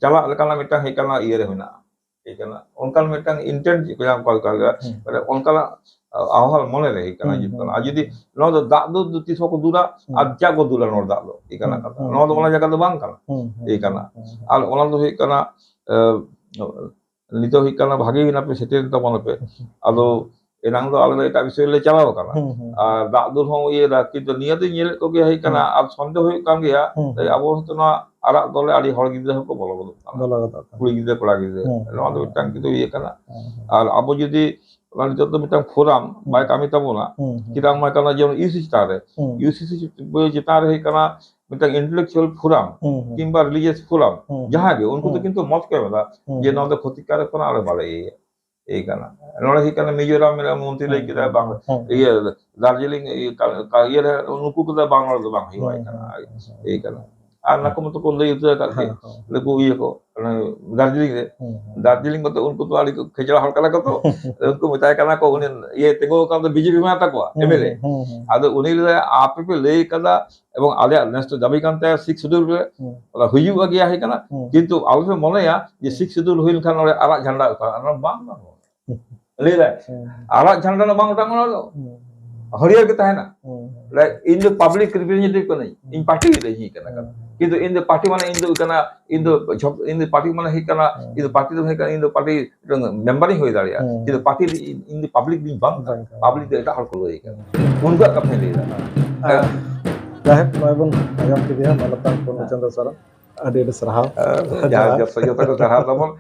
ᱪᱟᱞᱟᱜ ᱞᱮᱠᱟᱱᱟᱜ ᱢᱤᱫᱴᱟᱝ ᱦᱮᱡ ᱠᱟᱱᱟ, ᱤᱭᱟᱹ ᱨᱮ ᱢᱮᱱᱟᱜᱼᱟ᱾ ᱦᱮᱡ ᱠᱟᱱᱟ᱾ ᱚᱱᱠᱟᱱ ᱢᱤᱫᱴᱟᱝ intent ᱪᱮᱫ ᱠᱚ ᱧᱟᱢ ᱠᱟᱜ ᱞᱮᱠᱟ, ᱦᱩᱸ᱾ ᱢᱟᱱᱮ ᱚᱱᱠᱟᱱᱟᱜ ᱟᱦᱣᱟᱞ ᱢᱚᱱᱮ ᱨᱮ ᱦᱮᱡ ᱠᱟᱱᱟ, ᱦᱩᱸ, ᱦᱤᱡᱩᱜ ᱦᱩᱸ, ᱠᱟᱱᱟ᱾ ᱟᱨ ᱡᱩᱫᱤ ᱦᱩᱸ᱾ ᱱᱚᱣᱟ ᱫᱚ ᱫᱟᱜ ᱫᱚ ᱛᱤᱥ ᱦᱚᱸᱠᱚ ᱫᱩᱞᱟ, ᱦᱩᱸ᱾ ᱟᱨ ᱪᱮᱫ ᱠᱚ ᱫᱩᱞᱟ ᱱᱚᱣᱟ ᱫᱟᱜ ᱫᱚ? ᱮᱭ ᱠᱟᱱᱟ ᱦᱩᱸ, ᱠᱟᱛᱷᱟ᱾ ᱦᱩᱸ, ᱱᱚᱣᱟ ᱫᱚ ᱦᱩᱸ᱾ ᱚᱱᱟ ᱡᱟᱭᱜᱟ ᱫᱚ ᱵᱟᱝ ᱠᱟᱱᱟ᱾ ᱦᱩᱸ, ᱦᱩᱸ, ᱮᱭ ᱠᱟᱱᱟ᱾ ᱦᱩᱸ, ᱦᱩᱸ, ᱦᱩᱸ᱾ ᱟᱨ ᱚᱱᱟ ᱫᱚ ᱦᱩᱭᱩᱜ ᱠᱟᱱᱟ, ᱮ, ᱱᱤᱛᱚᱜ ᱦᱩᱭᱩᱜ ᱠᱟᱱᱟ, ᱵᱷᱟᱜᱮ ᱦᱩᱭᱱᱟ ᱯᱮ ᱥᱮᱴᱮᱨ ᱛᱟᱵᱚᱱᱟ ᱯᱮ᱾ ᱦᱩᱸ᱾ ᱟᱫᱚ ᱮᱱᱟᱝ ᱫᱚ ᱟᱞᱮ ᱫᱚ ᱮᱴᱟᱜ ᱵᱤᱥᱚᱭ ᱞᱮ ᱪᱟᱞᱟᱣ ᱟᱠᱟᱱᱟ᱾ ᱦᱩᱸ, ᱦᱩᱸ, ᱟᱨ ᱦᱩᱸ᱾ ᱫᱟᱜ ᱫᱩᱞ ᱦᱚᱸ ᱤᱭᱟᱹ ᱫᱟ, ᱠᱤᱱᱛᱩ ᱱᱤᱭᱟᱹ ᱫᱚᱧ ᱧᱮᱞᱮᱫ ᱠᱚᱜᱮᱭᱟ ᱦᱩᱭᱩᱜ ᱠᱟᱱᱟ, ᱦᱩᱸ᱾ ᱟᱨ ᱥᱚᱱᱫᱮᱦ ᱦᱩᱭᱩᱜ ᱠᱟᱱ ᱜᱮᱭᱟ, ᱦᱩᱸ, ᱛᱟᱭ ᱦᱩᱸ᱾ ᱟᱵᱚ ᱦᱚᱸᱛᱚ ᱱᱚᱣᱟ ᱟᱨᱟᱜ ᱫᱚᱞ ᱨᱮ ᱟᱹᱰᱤ ᱦᱚᱲ ᱜᱤᱫᱽᱨᱟᱹ ᱦᱚᱸᱠᱚ ᱵᱚᱞᱚ ᱜᱚᱫᱚᱜ ᱠᱟᱱᱟ᱾ ᱵᱚᱞᱚ ᱜᱚᱫᱚᱜ ᱠᱟᱱᱟ᱾ ᱠᱩᱲᱤ ᱜᱤᱫᱽᱨᱟᱹ, ᱠᱚᱲᱟ ᱜᱤᱫᱽᱨᱟᱹ᱾ ᱦᱩᱸ, ᱱᱚᱣᱟ ᱫᱚ ᱦᱩᱸ, ᱢᱤᱫᱴᱟᱝ ᱦᱩᱸ᱾ ᱠᱤᱱᱛᱩ ᱤᱭᱟᱹ ᱠᱟᱱᱟ᱾ ᱦᱩᱸ, ᱦᱩᱸ᱾ ᱟᱨ ᱟᱵᱚ ᱡᱩᱫᱤ ᱚᱱᱟ ᱱᱤᱛᱚᱜ ᱫᱚ ᱢᱤᱫᱴᱟᱝ ᱯᱷᱳᱨᱟᱢ ᱦᱩᱸ᱾ ᱵᱟᱭ ᱠᱟᱹᱢᱤ ᱛᱟᱵᱚᱱᱟ, ᱦᱩᱸ, ᱦᱩᱸ᱾ ᱪᱮᱫᱟᱜ ᱵᱟᱭ ᱠᱟᱹᱢᱤ? ᱡᱮᱢᱚᱱ ᱤᱭᱩᱥᱤᱥᱤ ᱪᱮᱛᱟᱱ ᱨᱮ, ᱦᱩᱸ, ᱦᱩᱸ᱾ ᱤᱭᱩᱥᱤᱥᱤ ᱪᱮᱛᱟᱱ ᱨᱮ ᱦᱩᱭᱩᱜ ᱠᱟᱱᱟ ᱢᱤᱫᱴᱟᱝ intellectual forum ᱦᱩᱸ, ᱦᱩᱸ᱾ ᱠᱤᱝᱵᱟ religious forum, ᱦᱩᱸ, ᱦᱩᱸ᱾ ᱡᱟᱦᱟᱸ ᱜᱮ, ᱩᱱᱠᱩ ᱫᱚ ᱦᱩᱸ᱾ ᱠᱤᱱᱛᱩ ᱢᱚᱛ ᱠᱚ ᱮᱢ ᱮᱫᱟ ᱦᱩᱸ, ᱡᱮ ᱦᱩᱸ᱾ ᱱᱚᱣᱟ ᱫᱚ ᱠᱷᱚᱛᱤᱠᱟᱨᱚᱠ ᱠᱟᱱᱟ, ᱟᱞᱮ ᱵᱟᱞᱮ ᱤᱭᱟᱹᱭᱟ᱾ ᱮᱭ ᱠᱟᱱᱟ᱾ ᱱᱚᱰᱮ ᱦᱩᱭᱩᱜ ᱠᱟᱱᱟ ᱢᱤᱡᱳᱨᱟᱢ ᱨᱮᱱᱟᱜ ᱢᱚᱱᱛᱨᱤ ᱞᱟᱹᱭ ᱦᱩᱸ, ᱠᱮᱫᱟ, ᱦᱩᱸ, ᱵᱟᱝ, ᱦᱩᱸ, ᱦᱩᱸ᱾ ᱤᱭᱟᱹ, ᱫᱟᱨᱡᱤᱞᱤᱝ, ᱤᱭᱟᱹ, ᱠᱟ-, ᱠᱟ-, ᱤᱭᱟᱹ ᱨᱮ ᱱᱩᱠᱩ ᱠᱚᱫᱚ ᱵᱟᱝ, ᱱᱚᱰᱮ ᱫᱚ ᱵᱟᱝ ᱦᱩᱭᱩᱜᱼᱟ, ᱦᱩᱸ, ᱮᱭ ᱠᱟᱱᱟ᱾ ᱦᱩᱸ, ᱦᱩᱸ, ᱦᱩᱸ᱾ ᱮᱭ ᱠᱟᱱᱟ᱾ ᱟᱨ ᱦᱩᱸ᱾ ᱱᱟᱠᱚ ᱢᱚᱛᱚ ᱠᱚ ᱞᱟᱹᱭ ᱩᱛᱟᱹᱨ ᱟᱠᱟᱫ ᱜᱮ, ᱦᱮᱸ, ᱦᱮᱸ᱾ ᱱᱩᱠᱩ ᱤᱭᱟᱹ ᱠᱚ, ᱚᱱᱮ ᱫᱟᱨᱡᱤᱞᱤᱝ ᱨᱮ᱾ ᱦᱩᱸ, ᱦᱩᱸ᱾ ᱫᱟᱨᱡᱤᱞᱤᱝ ᱢᱚᱛᱚ ᱩᱱᱠᱩ ᱫᱚ ᱟᱹᱰᱤ ᱠᱚ ᱠᱷᱮᱪᱲᱟ ᱦᱚᱲ ᱠᱟᱱᱟ ᱠᱚ ᱛᱚ᱾ ᱩᱱᱠᱩ ᱢᱮᱛᱟᱭ ᱠᱟᱱᱟ ᱠᱚ, ᱩᱱᱤ ᱤᱭᱟᱹ ᱛᱤᱸᱜᱩ ᱟᱠᱟᱱ ᱫᱚ ᱵᱤᱡᱮᱯᱤ ᱢᱮᱱᱟᱜ ᱛᱟᱠᱚᱣᱟ, ᱦᱩᱸ, ᱮᱢᱮᱞᱮ᱾ ᱦᱩᱸ, ᱦᱩᱸ᱾ ᱟᱫᱚ ᱩᱱᱤ ᱞᱟᱹᱭ ᱫᱟ, ᱟᱯᱮ ᱯᱮ ᱞᱟᱹᱭ ᱠᱟᱫᱟ, ᱮᱵᱚᱝ ᱟᱞᱮᱭᱟᱜ ᱱᱮᱥ ᱫᱚ ᱫᱟᱹᱵᱤ ᱠᱟᱱ ᱛᱟᱭᱟ ᱥᱤᱠᱥ ᱥᱤᱰᱩᱞ ᱨᱮ, ᱦᱩᱸ᱾ ᱚᱱᱟ ᱦᱩᱭᱩᱜᱼᱟ ᱜᱮᱭᱟ ᱦᱩᱭ ᱠᱟᱱᱟ, ᱦᱩᱸ᱾ ᱠᱤᱱᱛᱩ ᱟᱞᱚ ᱯᱮ ᱢᱚᱱᱮᱭᱟ ᱡᱮ ᱦᱩᱸ᱾ ᱥᱤᱠᱥ ᱥᱤᱰᱩᱞ ᱦᱩᱭ ᱞᱮᱱᱠᱷᱟᱱ ᱱᱚᱰᱮ ᱟᱨᱟᱜ ᱡᱷᱟᱱᱰᱟ ᱚᱴᱟᱝ, ᱚᱱᱟ ᱵᱟᱝ ᱜᱟᱱᱚᱜᱼᱟ᱾ ᱦᱩᱸ᱾ ᱞᱟᱹᱭ ᱫᱟᱭ, ᱦᱩᱸ᱾ ᱟᱨᱟᱜ ᱡᱷᱟᱱᱰᱟ ᱫᱚ ᱵᱟᱝ ᱚᱴᱟᱝ ᱚᱱᱟ ᱫᱚ᱾ ᱦᱩᱸ᱾ ᱦᱟᱹᱨᱭᱟᱹᱲ ᱜᱮ ᱛᱟᱦᱮᱱᱟ᱾ ᱦᱩᱸ᱾ ᱞᱟᱹᱭ, ᱤᱧ ᱫᱚ ᱯᱟᱵᱽᱞᱤᱠ ᱨᱤᱯᱨᱮᱡᱮᱱᱴᱮᱴᱤᱵᱷ ᱠᱟᱹᱱᱟᱹᱧ, ᱦᱩᱸ᱾ ᱤᱧ ᱯᱟᱨᱴᱤ ᱨᱮ ᱤᱧ ᱠᱟᱱᱟ᱾ ᱦᱩᱸ᱾ ᱠᱤᱱᱛᱩ ᱤᱧ ᱫᱚ ᱯᱟᱨᱴᱤ ᱢᱟᱱᱮ ᱤᱧ ᱫᱚ ᱦᱩᱭᱩᱜ ᱠᱟᱱᱟ, ᱤᱧ ᱫᱚ ᱡᱷᱚᱛ-, ᱤᱧ ᱫᱚ ᱯᱟᱨᱴᱤ ᱢᱟᱱᱮ ᱦᱩᱭᱩᱜ ᱠᱟᱱᱟ, ᱦᱩᱸ᱾ ᱤᱧ ᱫᱚ ᱯᱟᱨᱴᱤ ᱫᱚ ᱦᱩᱭᱩᱜ ᱠᱟᱱᱟ, ᱤᱧ ᱫᱚ ᱯᱟᱨᱴᱤ ᱢᱤᱫᱴᱟᱝ ᱢᱮᱢᱵᱟᱨ ᱤᱧ ᱦᱩᱭ ᱫᱟᱲᱮᱭᱟᱜᱼᱟ, ᱦᱩᱸ᱾ ᱠᱤᱱᱛᱩ ᱯᱟᱨᱴᱤ ᱫᱚ ᱤᱧ, ᱤᱧ ᱫᱚ ᱯᱟᱵᱽᱞᱤᱠ ᱫᱚᱧ ᱵᱟᱝ ᱠᱟᱱᱟ᱾ ᱵᱟᱝ ᱠᱟᱱᱟ᱾ ᱯᱟᱵᱽᱞᱤᱠ ᱫᱚ ᱮᱴᱟᱜ ᱦᱚᱲ ᱠᱚ ᱞᱟᱹᱭ ᱠᱟᱱᱟ᱾ ᱦᱩᱸ᱾ ᱩᱱᱠᱩᱣᱟᱜ ᱠᱟᱛᱷᱟᱧ ᱞᱟᱹᱭ ᱫᱟ᱾ ᱟᱨ ᱡᱟᱭᱦᱳᱠ, ᱱᱚᱜᱼᱚᱭ ᱵᱚᱱ ᱟᱸᱡᱚᱢ ᱠᱮᱫᱮᱭᱟ ᱢᱟᱱᱚᱛᱟᱱ ᱯᱩᱨᱱᱚ ᱦᱮᱸ᱾ ᱪᱚᱸᱫᱽᱨᱚ ᱥᱚᱨᱮᱱ᱾ ᱟᱹᱰᱤ ᱟᱹᱰᱤ ᱥᱟᱨᱦᱟᱣ᱾ ᱦᱮᱸ, ᱡᱟᱦᱟᱸ ᱡᱚᱛᱚ, ᱡᱚᱛᱚ ᱠᱚ ᱥᱟᱨᱦᱟᱣ ᱛᱟᱵᱚᱱ᱾